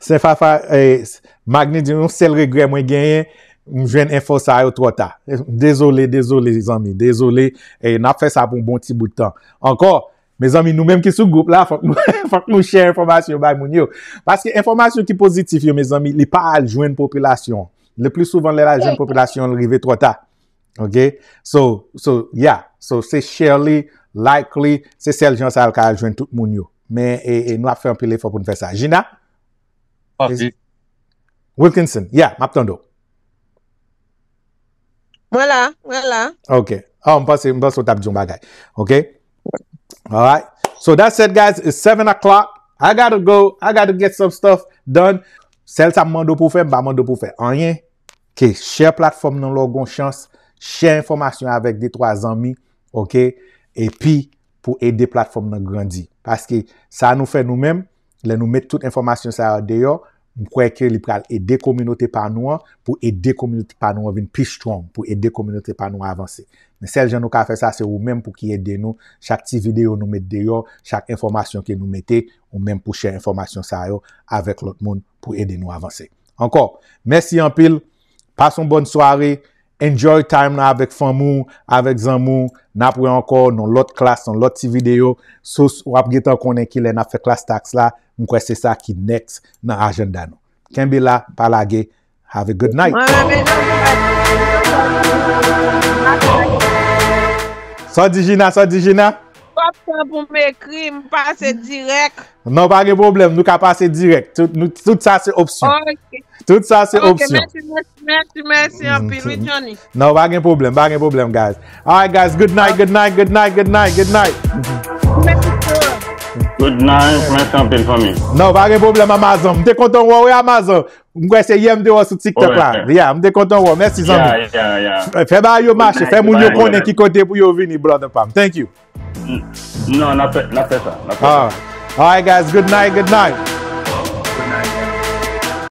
Sen Fafa, eh, Magni di yon sèl regrè mwen genyen, m jwenn enfo sa yo twò ta. Dezole, dezole, zanmi, dezole. Eh, n ap fè sa pou yon bon ti bout tan. Ankò, mezanmi, nou menm ki sou gwoup la, fòk nou, fòk nou share enfòmasyon bay moun yo. Paske enfòmasyon ki pozitif yo, mezanmi, li pa al jwenn popilasyon an. Le pli souvan, lè l al jwenn popilasyon, l rive twò ta. Ok? So, so, yeah. So, se share li, like li, se sèl jan sa l ka al jwenn tout moun yo. Men, e, e nou ap fè anpil efò pou n fè sa. Gina? Papi. Wilkinson, yeah, m ap tande w. Mwen la, mwen la. Ok. Oh, m panse, m panse w t ap di yon bagay. Ok? Alright. So that's it, guys. It's seven o'clock. I gotta go. I gotta get some stuff done. Sèl sa m mande w pou fè, m pa mande w pou fè anyen. Ke share platfòm nan lè w gon chans. Share enfòmasyon avèk de twa zanmi. Ok? Epi, pou ede platfòm nan grandi. Paske sa nou fè nou menm, lè nou met tout enfòmasyon sa yo deyò, m kwè ke li pral ede kominote pa nou an, pou ede kominote pa nou an vin pi strong, pou ede kominote pa nou an avanse. Men sèl jan nou ka fè sa, se ou menm pou ki ede nou, chak ti videyo nou met deyò, chak enfòmasyon ke nou mete, ou menm pou share enfòmasyon sa yo avèk lòt moun pou ede nou avanse. Ankò, mèsi anpil, pase yon bòn sware, enjoy time nan avèk fanmi w, avèk zanmi w, n ap wè ankò nan lòt klas, nan lòt ti videyo, so w ap gentan konnen kilè n ap fè klas tax la, m kwè se sa ki next nan ajanda nou. Kenbe la, pa lage, have a good night. Mwen renmen nou. Sa w di Gina, sa w di Gina? Pap tan pou m ekri, m pase dirèk. Non, pa gen pwoblèm, nou ka pase dirèk. Tout, nou, tout sa se opsyon. Ok. Tout sa se Ok, opsyon. Mèsi, mèsi, mèsi, mèsi anpil, wi, Johnny. Non, pa gen pwoblèm, pa gen pwoblèm, guys. Alright, guys, good night, good night, good night, good night, good night. Mèsi. Good night, mèsi anpil fanmi. Non, pa gen pwoblèm, Amazon. M te kontan wè w, wi, Amazon. M kwè se yè m te wè w sou TikTok la. Yeah, m te kontan wè w. Mèsi, zanmi. Yeah, yeah, yeah. Fè bagay yo mache, fè moun yo Bye, konnen bye. Ki kote pou yo vini, brother Pam. Thank you. Non, n ap fè, n ap fè sa. N ap fè sa. Alright. Alright, guys, good night, good night.